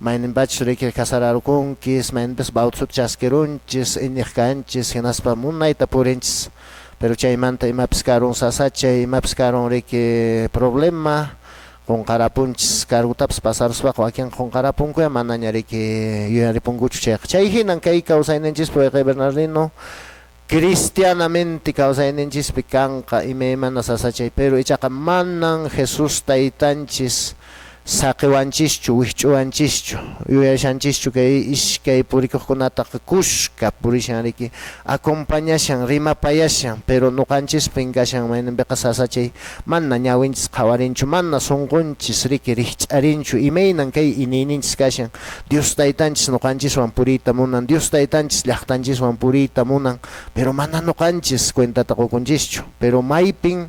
[SPEAKER 2] Mayninpachus riki casararukunkis, mayninpis bautizuta chaskirunchis, iñiq kanchis, hinaspa munayta purinchis, pero chaymanta imapis karun sasachay, imapis karun riki problema, qunqarapunchis cargutapas pasaruspaqa wakin qunqarapunkuya manaña riki yuyaripunkuchu chayqa. Chay hinan kay kawsayninchispi wayqi Bernardino cristianamente kawsayninchispi kanqa imaymana sasachay, pero ichaqa manan Jesús taytanchis saqiwanchischu, wikch'uwanchischu, yuyashanchischu kay iskay purikuqkunataqa kushka purishan riki, acompañashan, rimapayashan, pero ñuqanchispin kashan mayninpiqa sasachay, mana ñawinchis qhawarinchu, mana sunqunchis riki rikch'arinchu, imaynan kay iniyninchis kashan. Dios taytanchis ñuqanchiswan puriyta munan, Dios taytanchis llaqtanchiswan puriyta munan, pero mana ñuqanchis cuentata qukunchischu, pero maypin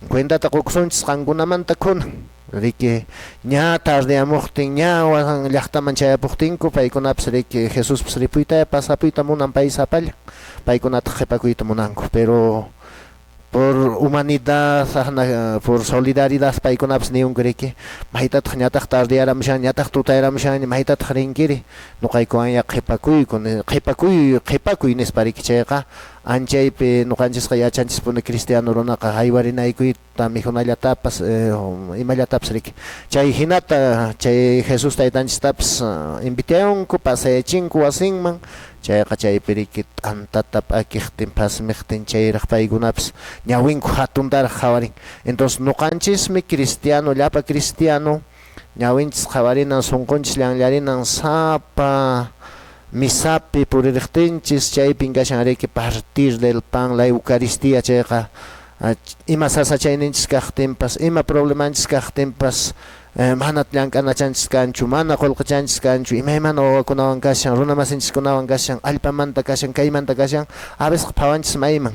[SPEAKER 2] cuentata qukusunchis qankunamanta kunan. Riki ña tardeamuqtin, ña wasan llaqtaman chayapuqtinku, paykunapis riki Jesuspis ripuyta pasapuyta munan pay sapalla, paykunataq qhipakuyta munanku, pero por humanidad, por solidaridad paykunapis niyunku riki, maytataq ñataq tardearamushan, ñataq tutayaramushan, maytataq rinkiri, ñuqaykuwanya qhipakuyku, qhipakuy, qhipakuy nispa riki chayqa, anchaypi ñuqanchisqa yachanchispuni cristiano runaqa haywarinaykuyta mikhunallatapas, imallatapas riki. Chay hinata chay Jesús taytanchistapas invitayanku, pasayachinku wasinman, chayqa chaypi riki t'antata p'akiqtin, phasmiqtin, chayraq paykunapis ñawinku hatuntaraq qhawarin. Entonces ñuqanchismi cristiano, llapa cristiano, ñawinchis qhawarinan, sunqunchis llanllarinan sapa misapi puririqtinchis, chaypin kashan riki partir del pan, la Eucaristía, chayqa ima sasachayninchis kaqtinpas, ima problemanchis kaqtinpas, mana llank'anachanchis kanchu, mana qullqichanchis kanchu, imaymana wawakunawan kashan, runamasinchiskunawan kashan, allpamanta kashan, kaymanta kashan, a veces phawanchis mayman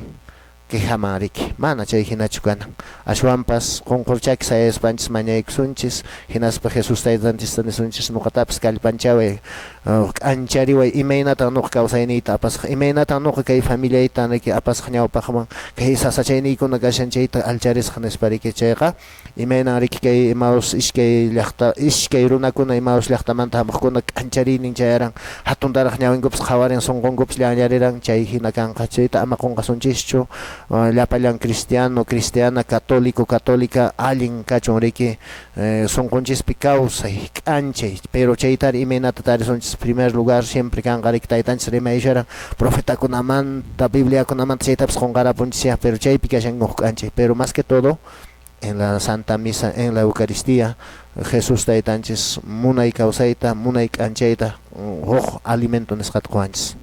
[SPEAKER 2] quejaman riki, mana chay hinachu kanan. Ashwanpas qunqurchaki sayaspanchis mañaykusunchis, hinaspa Jesús taytanchista nisunchis, ñuqatapis kallpanchaway, k'anchariway, imaynatan ñuqa kawsayniyta apasaq, imaynatan ñuqa kay familiayta riki apasaq ñawpaqman, kay sasachayniykuna kashan chayta alcharisaq nispa riki chayqa, imaynan riki kay Emaús iskay llaqta, iskay runakuna Emaús llaqtamanta hamuqkuna k'anchariynin chayaran, hatuntaraq ñawinkupis qhawarin, sunqunkupis llanllariran, chay hina kanqa, chayta ama qunqasunchischu. Llapallan cristiano, cristiana, católico, católica, allin kachun riki, sunqunchispi kawsay, k'anchay, pero chaytari imaynata tarisunchis primer lugar siempre kanqa riki taytanchis rimaysharan, profetakunamanta, bibliakunamanta chaytapis qunqarapunchisya, pero chaypi kashan huk k'anchay, pero más que todo en la Santa Misa, en la Eucaristía, Jesús taytanchis munay kawsayta, munay k'anchayta, huk alimento nisqata quwanchis.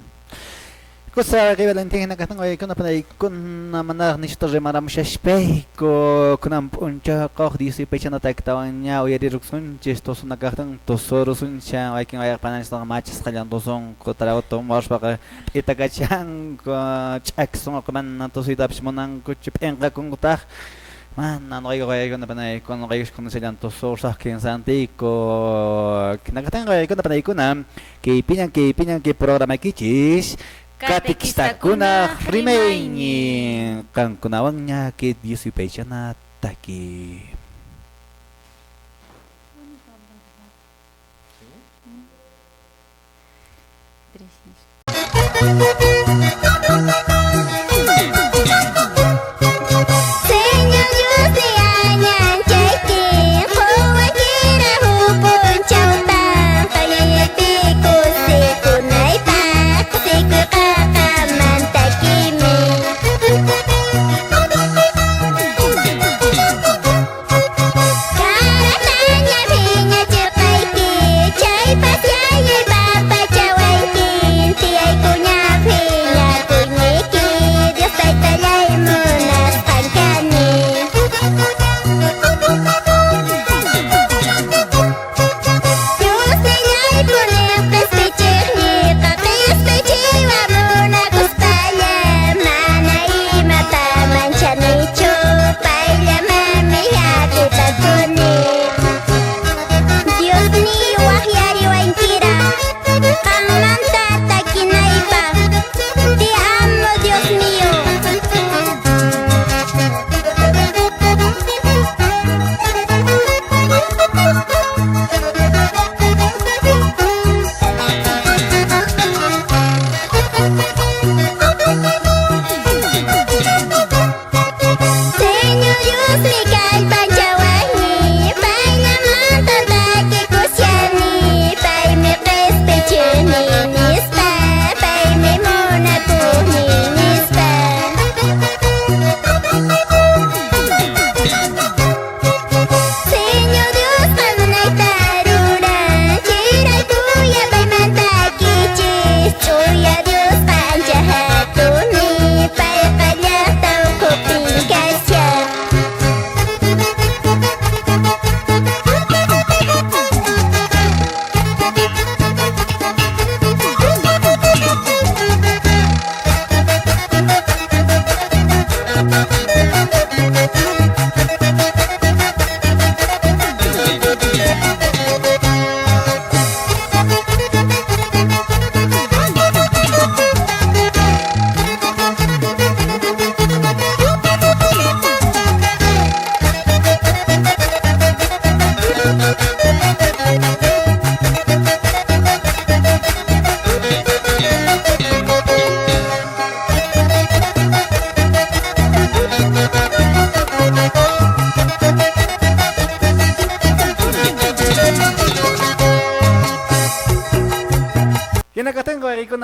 [SPEAKER 1] Cosa que Valentín nakatan waykuna panaykuna manaraq nishta rimaramushashpayku kunan p'unchawqa Dios yupaychana taktawanña uyarirusunchis tusunakaqtin tusurusuncha wakin wayqpananchis machasqallan tusunku traguta umarspaqa p'itakachanku ch'aki sunquqa mana tusuytapis munankuchu p'inqakunkutaq mana nuqayku waykuna panaykuna nuqaykush kunachallan tusursaq kinsantiku nakatan waykuna panaykuna kaypiñan kaypiñan kay programakichis Catequistakuna rimaynin qankunawanña kay Dios yupaychana taki.
[SPEAKER 4] Señor Dios de añanchayki, huwankira hupunchawtan, qayayaypi kusikunaypaq, kusikuyqaqamantakimi. Karataña phiñachirqayki, chaypas yayay papachawanki, tiyaykuña phiña.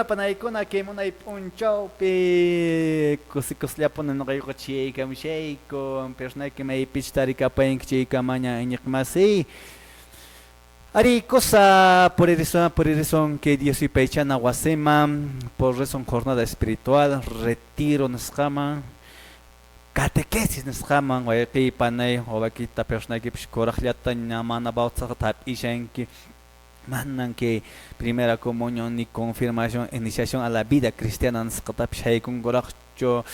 [SPEAKER 1] Panaykuna kay munay p'unchawpi kusikusllapuni nuqaykuqa chiyaykamushayku personayki maypichu tarikapayanki chaykamaña iñiqmasiy. Ari cosa puririsun kay Dios yupaychana wasiman purisun jornada espiritual retiro nisqaman catequesis nisqaman wayqiy panay wawakita personaykipish kuraqllata mana bautizasqata hap'ishanki manan kay primera comunión ni confirmación iniciación a la vida cristiana nisqatapish haykunkuraqchu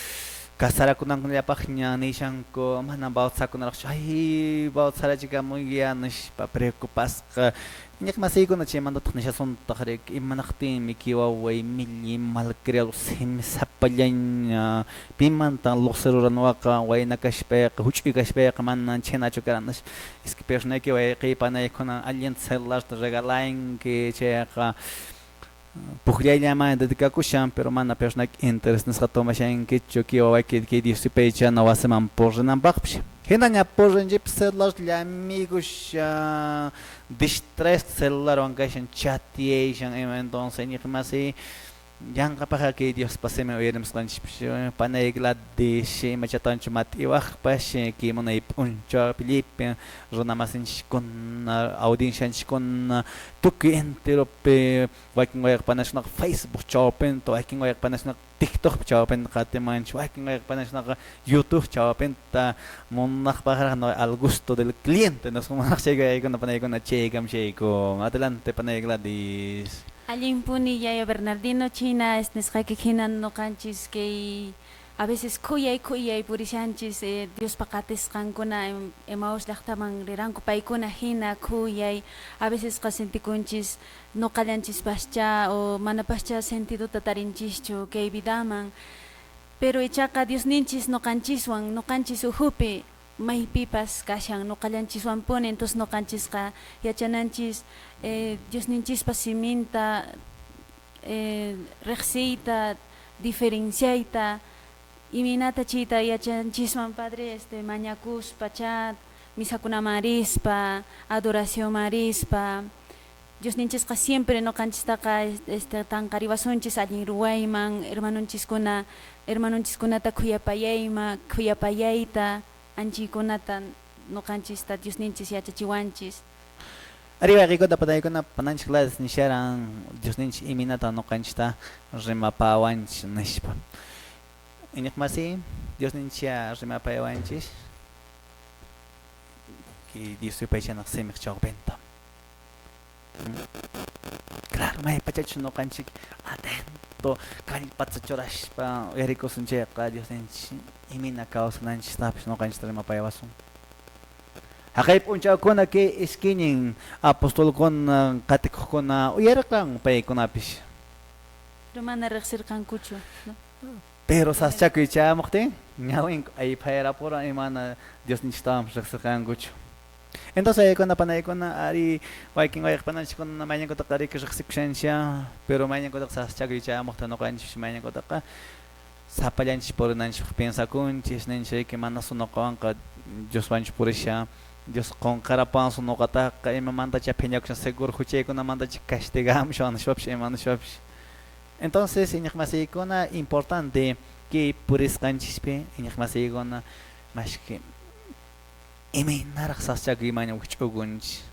[SPEAKER 1] casarakunankunallapaqña nishanku manan bautizakunaraqchu ay bautizarachikamunki nispa preocupasqa iñiqmasiykuna chaymantataq nishasuntaq riki imanaqtinmi kay waway milli malcriado simisapallaña pimantan luqsiruranwaqa wayna kashpayqa huch'uy kashpayqa manan chhaynachu karan nispa iskay personayki wayqiy panaykuna allinta celularta regalanki chayqa puqllayllaman dedicakushan pero mana personayki interés nisqa tomashankichu kay wawayki kay Dios yupaychana wasiman purinanpaqpish hinaña purinchikpis celular llamiykushan distraesqa celularwan kashan chateashan ima entonces iñiqmasiy yanqapaqqa kay Diospa simin uyarimusqanchikpish panay Gladys imachatanchu mat'iwaqpash kay munay p'unchawpi llipin runamasinchikkuna audiencianchikkuna tukuy enteropi wakin wayqa panaskunaqa Facebook chawpinta wakin wayqa panaskunaqa TikTokpi chawpinta qatimanchik wakin wayqa panaskunaqa YouTube chawpinta munaqpaqraq al gusto del cliente nisqa munaq chaykuna panaykuna chaykamushayku adelante panay Gladys.
[SPEAKER 3] Allinpuni yaya Bernardino china nisqayki hina nuqanchis kay a veces khuyay khuyay purishanchis Diospa qatisqankuna Emaús llaqtaman riranku paykuna hina khuyay a veces qa sentikunchis nuqallanchispascha o manapascha sentiduta tarinchischu kay vidaman pero ichaqa Diosninchis nuqanchiswan nuqanchis ukhupi maypipas kashan nuqallanchiswanpuni entonces nuqanchisqa yachananchis Diosninchispa siminta riqsiyta diferenciayta imaynata chayta yachanchisman padre mañakuspa cha misakunaman rispa adoracionman rispa Diosninchisqa siempre nuqanchistaqa tanqariwasunchis allin ruwayman hermanonchiskuna hermanonchiskunata khuyapayayma khuyapayayta anchiykunata nuqanchista Diosninchis yachachiwanchis.
[SPEAKER 1] Arriba rikuna panaykuna pananchik Gladys nisharan Diosninchis imaynata nuqanchista rimapawanchis nispa. Iñiqmasi Diosninchis rimapayawanchis kay Dios yupaychanaq simiq chawpinta. Claro, maypachachus nuqanchik atento kallpata churashpa uyarikusun chayqa Diosninchis imayna kawsananchistapish nuqanchista rimapayawasun. Haqay p'unchawkuna kay iskaynin apostolkuna qatikuqkuna uyariqan paykunapish.
[SPEAKER 3] Pero mana riqsirqankuchu, ¿no?
[SPEAKER 1] Pero saschakuy chayamuqtin ñawinku ayphayrapura imana Diosninchistawanpis riqsirqankuchu. Entonces aykuna panaykuna ari wakin wayqa pananchikkuna mañankutaqa riki riqsikushanchik pero mañankutaqa saschakuy chayamuqta nuqanchik mañankutaqa sapallanchik purinanchikpaq piensakunchik ninchik manasu nuqawanqa Dioswanchu purishan Dios qunqarapansu nuqataqa imamantacha phiñakushan seguro huchaykunamantacha castigamushan nishpapish ima nishpapish. Entonces iñiqmasiykuna importante kay purisqanchispi iñiqmasiykuna mashki imaynaraq saschakuymanña wikch'ukunchik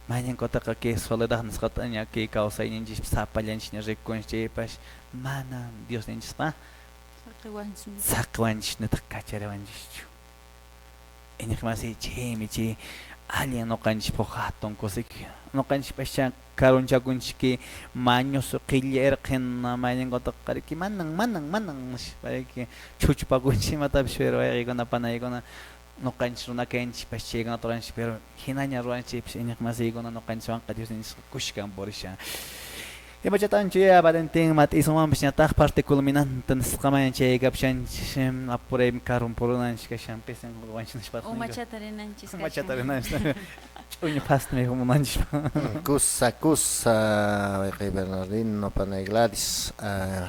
[SPEAKER 1] mañankutaqa kay soledad nisqataña kay kawsayninchikpi sapallanchikña rikunchik chaypash mana Diosninchisqa saqiwanchis nitaq kachariwanchischu. Iñiqmasiy chaymi chay allin nuqanchikpaq hatun kusikuy nuqanchikpascha karunchakunchik kay mañoso qilla irqina mañankutaqa riki manan manan manan nishpa riki chuchpakunchik imatapish pero wayqiykuna panaykuna nuqanchis runa kayninchikpash chaykunata ruranchik pero hinaña ruranchikpish iñiqmasiykuna nuqanchiswanqa Diosninchikqa kushkan purishan. Imachatanchu ya Valentín mat'isumanpish ñataq parte culminante nisqaman chaykapushanchik apuraymi karun purunanchik kashan pisin wanchik nishpa.
[SPEAKER 3] Umachata rinanchis kashan.
[SPEAKER 1] Umachata rinanchis. Ch'uñu pasta mikhumunanchik.
[SPEAKER 2] Kusa kusa wayqiy Bernardino panay Gladys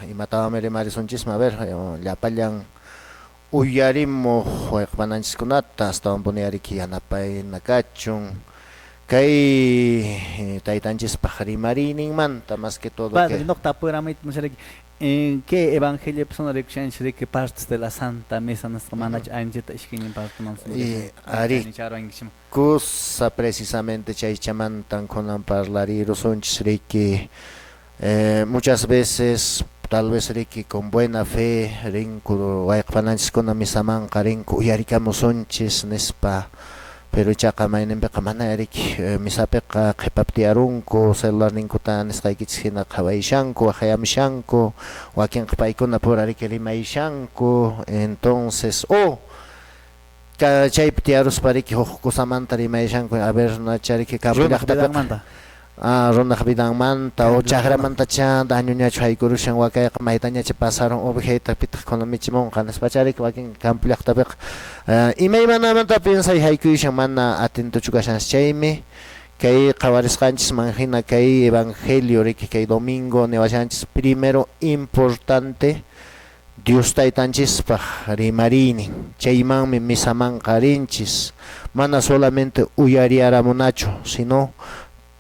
[SPEAKER 2] imatawanmi rimarisunchisman a ver llapallan uyarimuq wayqipananchiskunata astawanpuni ariki yanapayna kachun Kay taytanchispaq rimariyninmanta más que todo.
[SPEAKER 1] Padre, no tapuramit ¿En qué evangelio persona rikushanchis que partes de la Santa Misa nisqa manach anchata ishkaynin parteman?
[SPEAKER 2] Y ari, kusa precisamente chaychamantan kunan parlarirusunchis riki. Muchas veces tal vez riki con buena fe rinku wayqpananchiskuna misamanqa, rinku uyarikamusunchis nispa, pero ichaqa mayninpiqa mana riki misapiqa qhipapi tiyarunku, celularninkuta nisqaykichis hina qhawayshanku, waqhayamushanku, wakinqa paykuna pura riki rimayshanku. Entonces o chaypi tiyaruspa riki huk kusamanta rimayshanku, a ver, nacha riki campo llaqtapiqa runaq vidanmanta o chakramanta dañoñachu haykurushan wakayqa, maytañacha pasarun ovejayta, pitaq kunan michimunqa nispacha riki wakin campo llaqtapiqa imaymanamanta piensay haykuyushan, mana atentochu kashanchis. Chaymi kay qhawarisqanchisman hina kay evangelio riki kay domingo niwashanchis primero importante Dios taytanchispaq rimariynin, chaymanmi misamanqa rinchis, mana solamente uyariyaramunachu, sino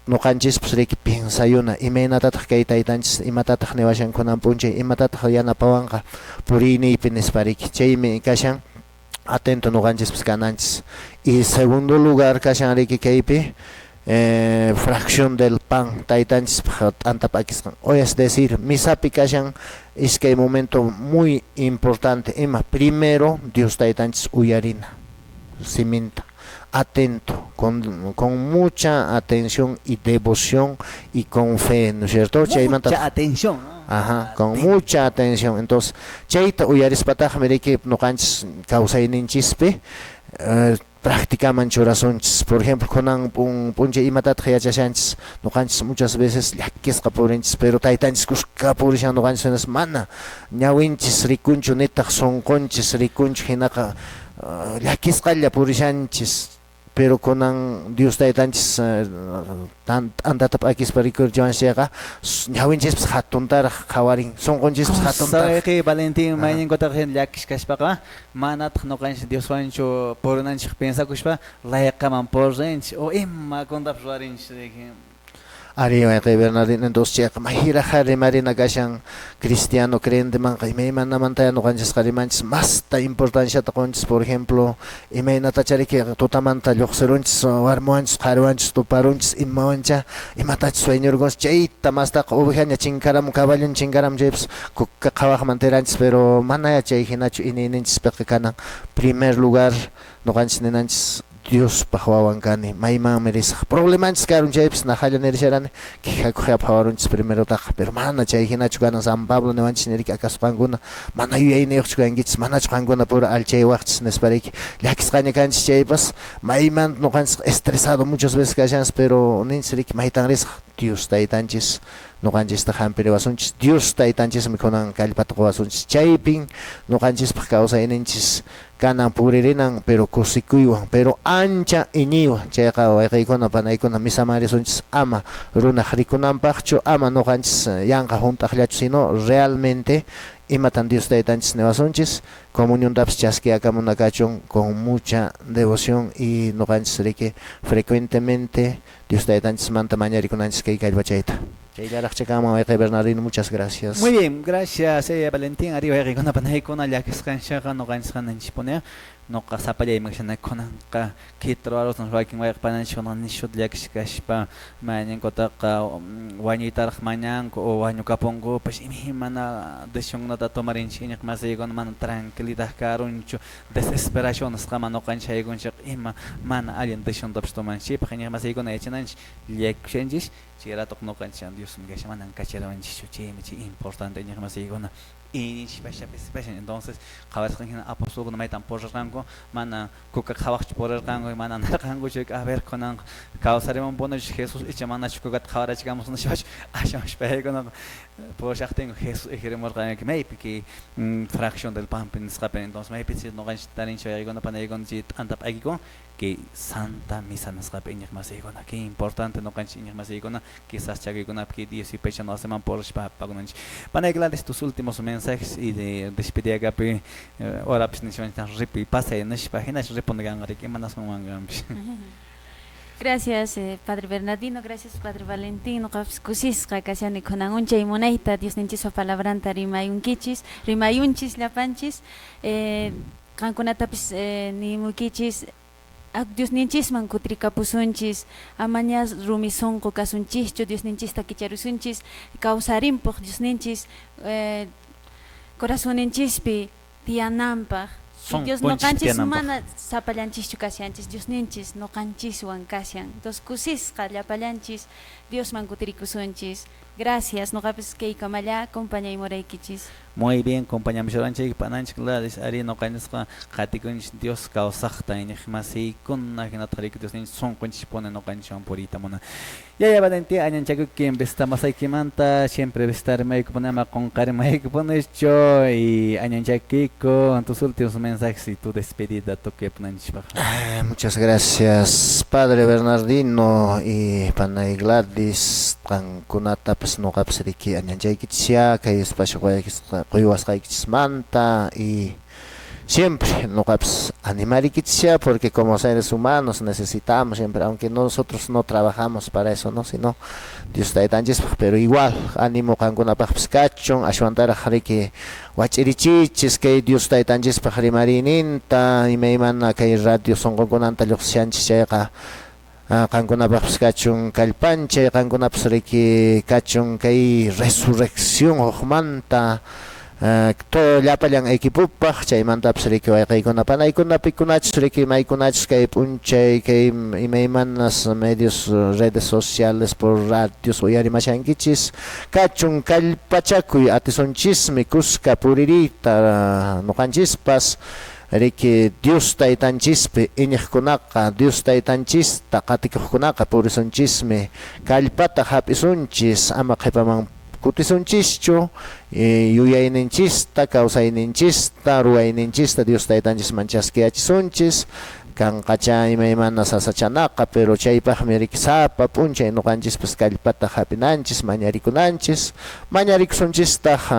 [SPEAKER 2] ñuqanchispas riki piensayuna imaynatataq kay taytanchis, imatataq niwashan kunan p'unchay, imatataq yanapawanqa puriyniypi nispa riki. Chaymi kashan atento ñuqanchispas kananchis. Y segundo lugar kashan riki kaypi fracción del pan, taytanchispaq t'anta p'akisqan, o es decir, misapi kashan iskay momento muy importante. Ima? Primero Dios taytanchis uyarina siminta, atento, con mucha atención y devoción y con fe, ¿no es cierto?
[SPEAKER 1] Mucha atención, ¿no?
[SPEAKER 2] Ajá, con mucha atención. Entonces, chayta uyarispataqmi riki ñuqanchis kawsayninchispi practicaman churasunchis. Por ejemplo, kunan p'unchay imatataq yachashanchis, ñuqanchis muchas veces llakisqa purinchis, pero taytanchis kuska purishan ñuqanchis, mana ñawinchis rikunchu nitaq sunqunchis rikunchu, hinaqa llakisqalla purishanchis. Pero kunan Dios taytanchis t'antata p'akispa rikurchiwanchis, ñawinchispas hatuntaraq qhawarin, sunqunchispas hatuntaraq.
[SPEAKER 1] Wayqi Valentín, mayninkutaq llakishkashpaqa manataq ñuqanchis Dioswanchu purinanchik piensakushpa layqaman purinchis o imakunatapas ruwarinchis.
[SPEAKER 2] Ari, wayqi Bernardino, entonces chayqa mayraqa rimarina kashan cristiano creyentemanqa, imaymanamanta ñuqanchisqa rimanchis, masta importanciata qunchis. Por ejemplo, imaynatacha riki tutamanta lluqsirunchis, warmiwanchis qhariwanchis tuparunchis, imawancha imatachus sueñurqunchis, chayta mastaqa ovejaña chinkaramun, caballon chinkaramun chaypas kuka qhawaqman tiranchis, pero mana chay hinachu iñiyninchispiqa kanan. Primer lugar ñuqanchis ninanchis Diospaq wawan kani, maymanmi risaq, problemanchis karun chaypas naqalla nirisharani quejakuq phawarunchis primerotaqa, pero mana chay hinachu kanan. San Pablo niwanchis niriki, acaso qankuna mana yuyayniyuqchu kankichis, manachu qankuna pura allchaywaqchis nispa riki. Llakisqaña kanchis chaypas, maymanta ñuqanchis estresado muchas veces kashanchis, pero ninchis riki maytan risaq, Dios taytanchis ñuqanchista hampiriwasunchis, Dios taytanchismi kunan kallpata quwasunchis. Chaypin ñuqanchispaq kawsayninchis kanan, puririnan, pero kusikuywan, pero ancha iñiywan. Chayqa wayqiykuna panaykuna, misaman risunchis ama runaq rikunanpaqchu, ama ñuqanchis yanqa hunt'aqllachu, sino realmente imatan Dios taytanchis niwasunchis. Comuniontapas chaskiyakamuna kachun con mucha devoción y ñuqanchis riki frecuentemente Dios taytanchismanta mañarikunanchis kay kallpachayta. Chayllaraqcha kanman, wayqi Bernardino, muchas gracias.
[SPEAKER 1] Muy bien, gracias, Valentín. Arriba wayqiykuna panaykuna, llakisqanchikqa ñuqanchisqa ninchispuni ñuqa sapallayman kunanqa kitruwarusna wakin wayqi pananchikkuna nishuta llakishkashpa mayninkutaqa wañuytaraq mañanku o wañukapunkupas, imaymana decisionkunata tomarinchik iñiq masiykuna, mana tranquilidad karunchu, desesperación nisqaman ñuqanchik haykunchik, ima mana allin decisiontapas tomanchikpaq. Iñiq masiykuna, yachananchik llakikushanchis chay ratoq ñuqanchik Diosmi kashan, manan kacharawanchikchu. Chaymi chay importante, iñiq masiykuna, iñiyninchik pashan. Entonces qhawarisqan hina apostolkuna maytan purirqanku, mana kuka qhawaqchu purirqanku, mana nirqankuchu a ver kunanqa kawsarimunpunachu Jesús icha manachu kukata qhawarachikamus nispachu. Aswanpas paykunaqa purishaqtinku Jesús ijirimurqan maypi kay fracción del pan nisqapi. Entonces maypi ñuqanchik tarinchik, wayqiykuna panaykuna, chay t'anta p'akikun kay Santa Misa nisqapi, iñiq masiykuna? Qué importante ñuqanchik iñiq masiykuna quizás chakuykunapi kay Dios yupaychana wasiman purishpa apakunanchik. Panay Gladys, tus últimos mensajes y de despedida kapi horapis nishanchik ripuy pasay nishpa, hinash ripun kanqa riki, imanasmanwan kanpis.
[SPEAKER 3] Gracias, Padre Bernardino, gracias, Padre Valentín. Noqapis kusisqa kashani kunan unchay munayta Diosninchispa palabranta rimayunkichis, rimayunchis llapanchis. Qankunatapis nimuykichis, Diosninchisman kutirikapusunchis, amaña rumi sunqu kasunchischu, Diosninchista kicharusunchis, kawsarimpuq Diosninchis corazoninchishpi tiyananpaq. Dios noqanchis mana sapallanchischu kashanchis, Diosninchis noqanchiswan kashan. Entonces kusisqa llapallanchis Diosman kutirikusunchis. Gracias, noqapis kaykamalla acompañaymuraykichis.
[SPEAKER 1] Muy bien, compañamshuranchik pananchik Gladys, ari noqanchisqa qatikunchis Dios kawsaqta iñiqmasiykuna hinataq riki Diosninchis sunqunchispuni noqanchiswan puriyta munan. Yaya Valentín añanchakukin vistamasaykimanta, siempre vistarmayku ama qunqarimaykupunischu y añanchakuyku tus últimos mensajes y tu despedida tukuy punanchispaq.
[SPEAKER 2] Muchas gracias, Padre Bernardino y panay Gladys, qankunatapas noqapas riki añanchaykichis kay espacio quywasqaykichismanta y siempre noqapas animarikichis, porque como seres humanos necesitamos siempre, aunque nosotros no trabajamos para eso, ¿no? Sino Dios taytanchispaq, pero igual ánimo qankunapaqpis kachun, ashwantaraq riki wach'irichichis kay Dios taytanchispaq rimariyninta, imaymana kay radio sunqunkunanta lluqsishanchis chayqa qankunapaqpis kachun kallpanchay, qankunapas riki kachun kay resurrección hukmanta todo llapallan equipopaq, chaymantapis riki wayqaykuna panaykuna pikunachus riki maykunachus kay p'unchay kay imaymanas medios redes sociales por radios uyarimashankichis kachun kallpachakuy atisunchismi kuska puririyta noqanchispas riki Dios taytanchispi iñiqkunaqa Dios taytanchista qatikuqkunaqa purisunchismi kallpata hap'isunchis ama qhipaman kutisunchischu yuyayninchista kawsayninchista ruwayninchista Dios taytanchisman chaskiyachisunchis kanqacha imaymana sasachanaqa pero chaypaqmi riki sapa p'unchay noqanchispas kallpata hap'inanchis mañarikunanchis mañarikusunchistaq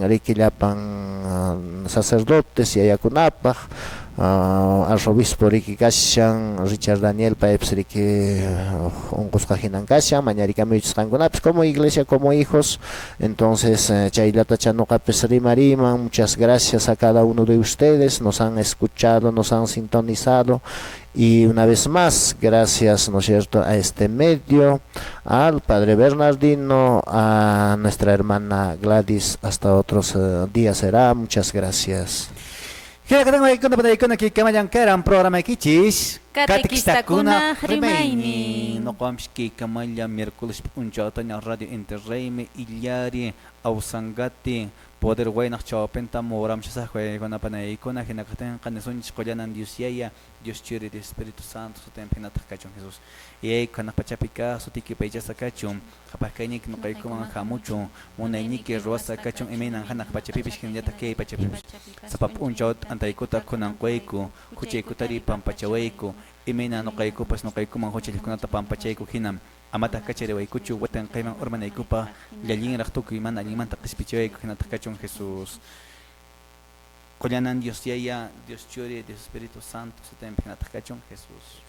[SPEAKER 2] riki llapan sacerdotes yayakunapaq arzobispo riki kashan Richard Daniel paypis riki unqusqa hinan kashan mañarikamuychis qankunapis como iglesia como hijos. Entonces chayllatacha noqapis rimariman. Muchas gracias a cada uno de ustedes, nos han escuchado, nos han sintonizado y una vez más gracias, ¿no es cierto?, a este medio, al Padre Bernardino, a nuestra hermana Gladys. Hasta otros días será. Muchas gracias.
[SPEAKER 1] Programa kichis.
[SPEAKER 3] Katekistakuna rimaynin.
[SPEAKER 1] Noqampis kaykamalla miércoles p'unchawtaña Radio Inti Raymi Illari Awsangati Poder waynaq chawpinta muramshasaq waykuna panaykuna hina kaqtinqa nisunchis qullanan Dios Yaya, Dios Churi, Dios Espíritu Santo sutinpi hinataq kachun Jesús. Yayku hanaq pachapi kaq sutiyki paychasqa kachun, qhapaq kayniyki nuqaykuman hamuchun, munayniyki ruwasqa kachun imaynan hanaq pachapipis hinallataq kay pachapipis. Sapa p'unchaw t'antaykuta kunan quyku, huchaykutari pampachawayku, imayna nuqaykupas nuqaykuman huchalliqkunata pampachayku hinam. Amataq kachariwaykuchu watanqayman urmanaykupaq llallinraq tukuy mana allinmanta qispichiwayku hinataq kachun Jesús. Qullanan Dios Yaya, Dios Churi, Dios Espíritu Santo sutinpi hinataq kachun Jesús.